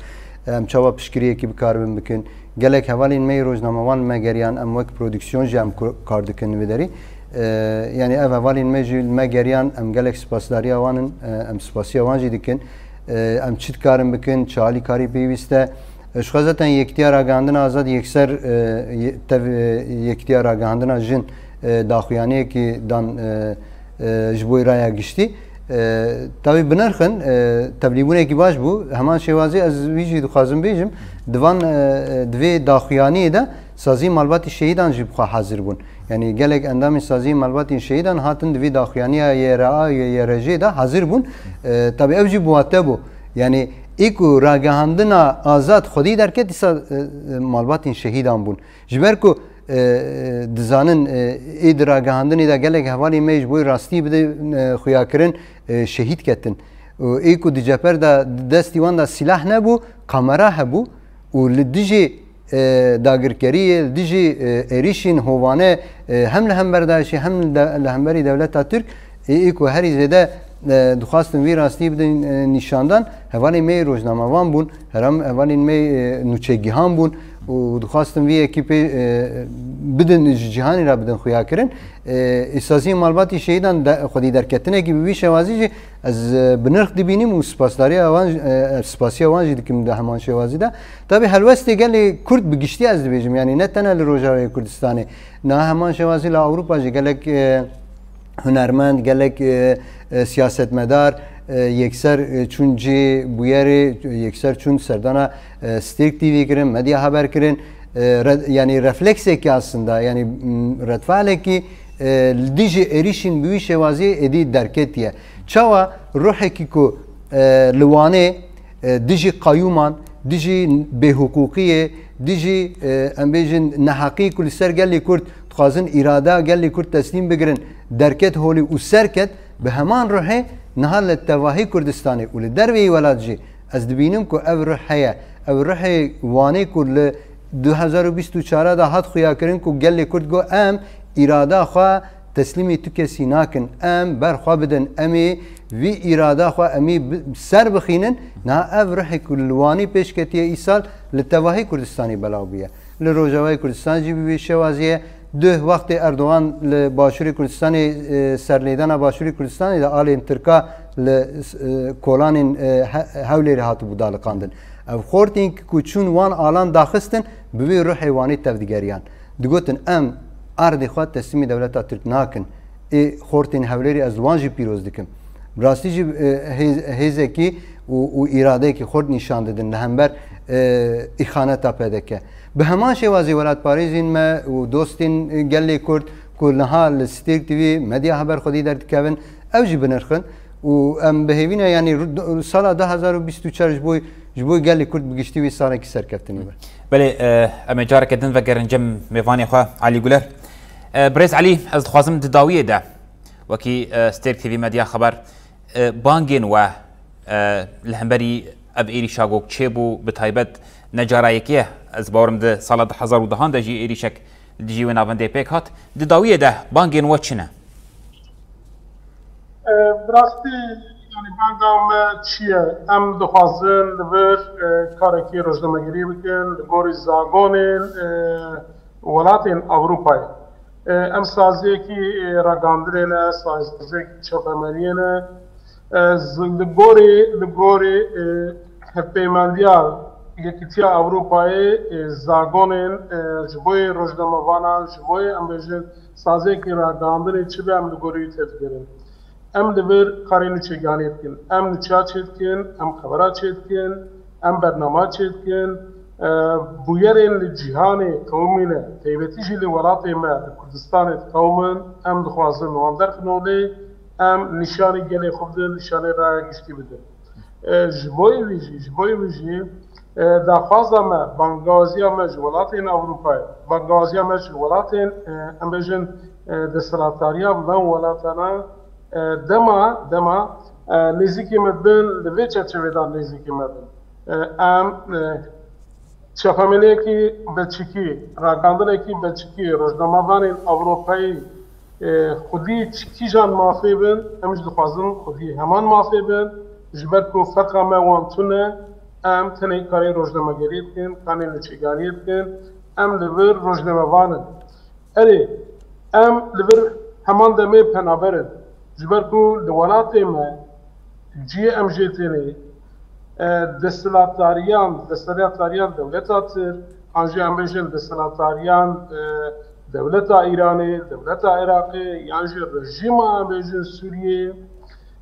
Em çawa piştgiriyekî bikaribin bikin? Gelek hevalên me yê rojnamevan li me geriyan, em wek prodüksiyon jî em ku-, kar dikin li vê derî. E, yanî ev hevalên me jî li me geriyan, em gelek spasdariya wan in, e, em spasiya wan jî dikin. E, em çi dikarin bikin, çi alîkarî pêwîst e. E, ji xwe zaten Yekîtiya Ragihandina Azad yekser, e, ye-, tev-, e, Yekîtiya Ragihandina Jin, e, daxuyaniyekî dan, e, e, ji bo raya giştî. E, tawî binirxin, e, tevlîbûnekî baş bû. Heman şêwazî ez wî jî dixwazim bêjim, di van, e, e, di vê daxuyaniyê de sazî malbatî şehîdan jî bi xwe hazir bûn. Yanî gelek endamên sazî malbatên şehîdan hatin di vê daxuyaniya Y R A û Y R J de hazir bûn. E, tabî ew jî bi wate bû. Yanî ê ku ragihandina azad xwedî derket, dîsa, e, e, malbatên şehîdan bûn. Ji ber ku, e, e, dizanin, e, ê di ragihandinê de gelek hevalên me ji bo rastî bidin, e, xuyakirin, e, şehîd ketin. Û ê ku di ceper de destî wan de sîlah nebû, kamera hebû û li dijî, e, dagirkeriyê, li dijî, e, êrîşên hovane, e, hem li hember DAIŞ'ê hem li de-, li hemberî dewleta Tirk, ê, ê ku herî zêde, e, dixwastin vî rastî bidin, e, nîşandan, hevalên me yê rojnamevan bûn, heram-, hevalên me, e, nûçegihan bûn û dixwastin vî yekî pê, e, bidin, ji cîhanê re bidin xuyakirin. E, ê saziyên malbatî şehîdan de-, xwedî derketinekî bi vî şewazî jî ez, e, bi nirx dibînim û spasdariya wan, e, spasiya wan jî dikim di heman şewazî de. Tabî helwestê gelê Kurd bi giştî ez dibêjim, yanî ne tene li Rojavayê Kurdistanê, niha heman şewazî li Ewropa jî gelek, e, hunermend, gelek, e, e, siyasetmedar, e, yekser, e, çûn cihê bûyerê, yekser çûn serdana, e, Stêrk T V kirin, Medya Haber kirin. E, re-, yanî refleksekî aslında, yanî, m, redfalekî, e, li dijî êrîşên bi wî şêwazî êdî derketiye. Çawa ruhekî ku, e, li Wanê, e, dijî qayûman, dijî bêhiqûqiyê, dijî, e, em bêjin neheqî ku li ser gelê Kurd dixwazin îrada gelê Kurd teslîm bigirin, derket holî û serket, bi heman ruhê niha li tevahî Kurdistanê û li derveyî welat jî ez dibînim ku ev ruh heye. Ev ruhê Wanê ku li du hezar û bîst û çar de hat xuyakirin ku gelê Kurd got, em îrada xwe teslîmî tu kesî nakin, em ber xwe bidin, em ê vî îrada xwe em ê bi-, ser bixînin. Niha ev ruhê ku li Wanê pêş ketiye îsal li tevahî Kurdistanê belav bûye. Li Rojavayê Kurdistan jî bi vî şêwazî ye. Duh wextê Erdogan li Başûrê Kurdistanê, e, serlêdana Başûrê Kurdistanê de alên Tirka li, e, kolanên, e, he-, Hewlêrê hatibû daliqandin. Ev xortên ku çûn wan alan daxistin, bi vî ruhê Wanê tevdigeriyan. Digotin, em erdê xwe teslîmî dewleta Tirk nakin. Ê xortên Hewlêrê ez li wan jî pîroz dikim. Bi rastî jî, e, hêz-, hêzekî û, û îradeyekî xurt nîşan didin li hember, e, îxaneta P D K. Bi heman şêwazî welatparêzên me û dostên gelê Kurd ku niha li Stêrk T V, Medya Haber xwedî derdikevin, ew jî binirxin û em bi hêvî ne, yanî ru-, sala du hezar û bîst û çar ji bo, ji bo gelê Kurd bi giştî wî salekî serkeftinê be. Belê, e, em ê careke din vegerin cem mêvanê xwe Elî Guler. E, Birêz Elî, ez dixwazim di dawiyê de wekî, e, Stêrk T V Medya Xeber, e, bangên we, e, li hemberî ev êrîşa ku çêbû, bi taybet ne cara yekê ye, ez bawerim di sala du hezar û dehan de jî êrîşek Li dijî wê navendê pêk hat, di dawiyê de bangên we çi ne? E, bi rastî, yani banga me çi ye? Em dixwazin li vir, e, karekî rojnamegerî bikin, li gorî zagonên, e, welatên Ewropayê. E, em saziyekî, e, ragihandinê ne, saziyekî çapemeniyê ne. E, z-, li gorî, li gorî, e, hevpeymandiya Yekîtiya Ewropayê, e, zagonên, e, ji bo yê rojnamevanan, ji bo yê, em bêjin, saziyekî ragihandinê çi be, em li gorî wî têdigerin. Em li vir karê nûçeganiyê dikin, em nûçeya çêdikin, em xebera çêdikin, em bernama çêdikin. E, bûyerên li cîhanê qewimîne, taybetî jî li welatê me, li Kurdistanê diqewimin, em dixwazin wan derxin holê, em nîşanî gelê xwe bidin, nîşanî raya giştî bidin. E, ji bo vî jî, ji bo vî jî, e, daxwaza me, bangawaziya me ji welatên Ewropayê, bangawaziya me ji welatên, e, em bêjin, e, desthilatdariya van welatana, e, dema, dema, e, nêzîkî me bin, li vê çerçevê de nêzîkî me bin. E, em, e, çapemeniyekî belçîkî, ragihandinekî belçîkî, rojnamevanên Ewropayî, e, xwedî çi kîjan mafê bin, em jî dixwazin xwedî heman mafê bin, ji ber ku ferqa me wan tune, em tenê karê rojnamegeriyê dikin, karê nûçeganiyê dikin, em li vir rojnamevan in. Erê, em li vir heman demê penaber in. Ji ber ku li welatê me cihê em jê tênê, e, desthilatdariyan, desthilatdariyan dewleta Tirk, an jî em bêjin desthilatdariyan, e, dewleta Îranê, dewleta Iraqê, yan jî rejîma em bêjin Sûriyê,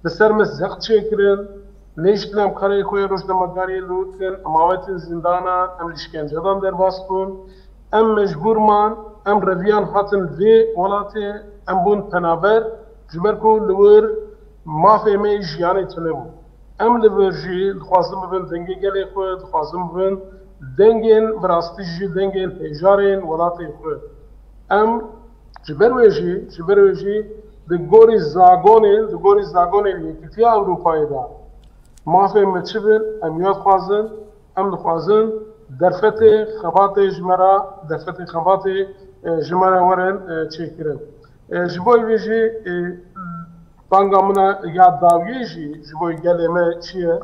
li ser me zext çêkirin, nêştin em karê xwe yê rojnamegariyê li wir bikin, em avêtin zîndanan, em li îşkencedan derbas bûn. Em mecbûr man, em reviyan hatin vê welatê, em bûn penaber, ji ber ku li wir mafê me yê jiyanê tune bû. Em li vir jî dixwazin bibin dengê gelê xwe, dixwazin bibin dengên, bi rastî jî dengên hêjarên welatê xwe. Em ji ber wê jî, ji ber wê jî di gorî zagonên, di gorî zagonên Yekîtiya Ewropayê de mafên me çi bin, em ya dixwazin, em dixwazin derfetê xebatê ji me re, derfetê xebatê, e, ji me re werin, e, çêkirin. E, ji bo vê jî, e, banga min a ya dawiyê jî ji bo gelê me çi ye?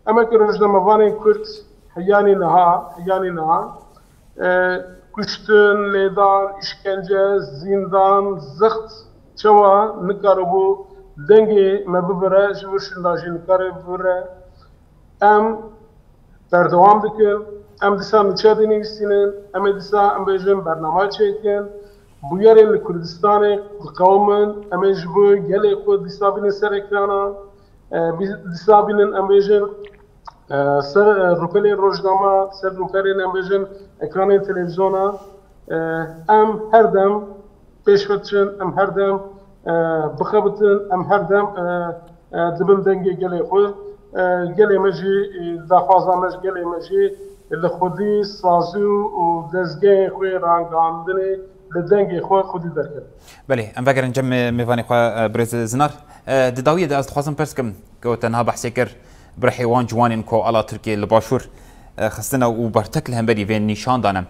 Em wekî rojnamevanên Kurd heyanî niha, heyanî niha, e, kuştin, lêdan, îşkence, zîndan, zixt çawa nikaribû dengê me bibire, ji wir şinda jî nikare bibire. Em berdewam dikin. Em dîsa nûçe dinivîsînin. Em ê dîsa, em bêjin, bernama çêkin. Bûyerên li Kurdistanê diqewimin. Em ê ji bo gelê xwe dîsa bînin ser ekranan. E, bî-, dîsa bînin, em bêjin, e, ser, e, rûpelên rojnama, ser rûpelên, em bêjin, ekranên televîzyona. E, em her dem pêş ve diçin, em her dem, e, bixebitin, em her dem, e, e, dibin dengê gelê xwe. E, gelê me jî, e, daxwaza me ji gelê me jî li xwedî sazî û, û dezgehê xwe yê rangihandinê li dengê xwe xwedî derkevin. Belê, em vegerin cem, e, mêvanê xwe, e, birêz Zinar. E, di dawiyê de ez dixwazim pirs kim, ku te niha behsê kir, bi rihê wan ciwanên ku ala Tirkiyê li başûr, e, xistine û bertek li hemberî vê nîşan dane.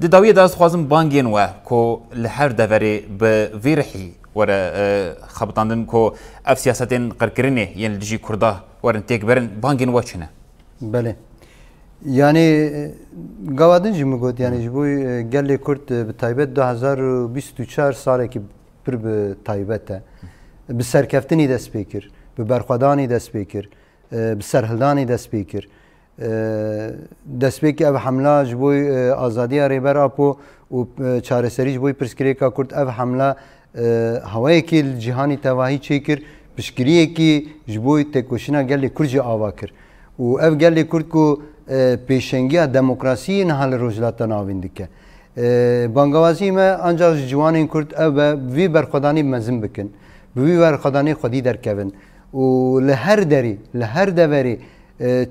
Di dawiyê de ez dixwazim bangên we ku li her deverê bi vî rihî were, e, xebitandin ku ev siyasetên qirkirinê yên li dijî Kurda werin têkberin, bangên we çi ne? Belê. Yanî, e, gava din jî min got, yanî ji bo, e, gelê Kurd, e, bi taybet du hezar û bîst û çar salekî pir bi taybet e. Bi serkeftinî dest pê kir, bi berxwedanî dest pê kir, e, bi serhildanî dest pê kir. E, destpêkî ev hemla ji bo, e, azadiya Rêber Apo û, e, çareserî ji bo pirsgirêka Kurd, ev hemla, e, hawayekî li cîhanî tevahî çêkir, piştgiriyekî ji bo têkoşîna gelê Kurd jî ava kir. Û ev gelê Kurd ku, e, pêşengiya demokrasiyê niha li Rojhilata Navîn dike. E, bangawazî me ancak ji ciwanên Kurd ew be, vî berxwedanî mezin bikin, bi vî berxwedanî xwedî derkevin û li her derî, li her deverî, e,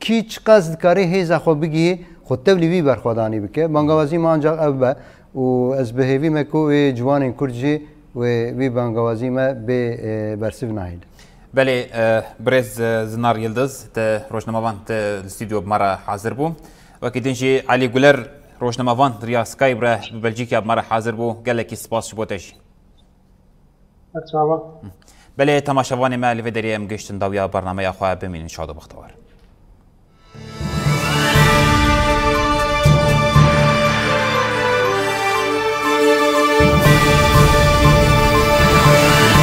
kî çiqas dikarê hêza xwe bigihê, xwe tevlî vî berxwedanî bike. Bangawazî me ancak ev be û ez bi hêvî me ku wê ciwanên Kurd jî wê vî bangawazî me bê, e, bersiv nahêlin. Belê, e, birêz, e, Zinar Yildiz, te rojnamevan, te li stûdyo bi me re hazir bû. Wekî din jî Elî Guler, Rojnamevan riya Skype re bi Belçîkê bi me re hazir bû. Gelekî spas ji bo te jî. Her çawa. Belê, temaşevanê me, li vê derê em gihiştin dawiya bernameya xwe. Bimînin şad û bextewar.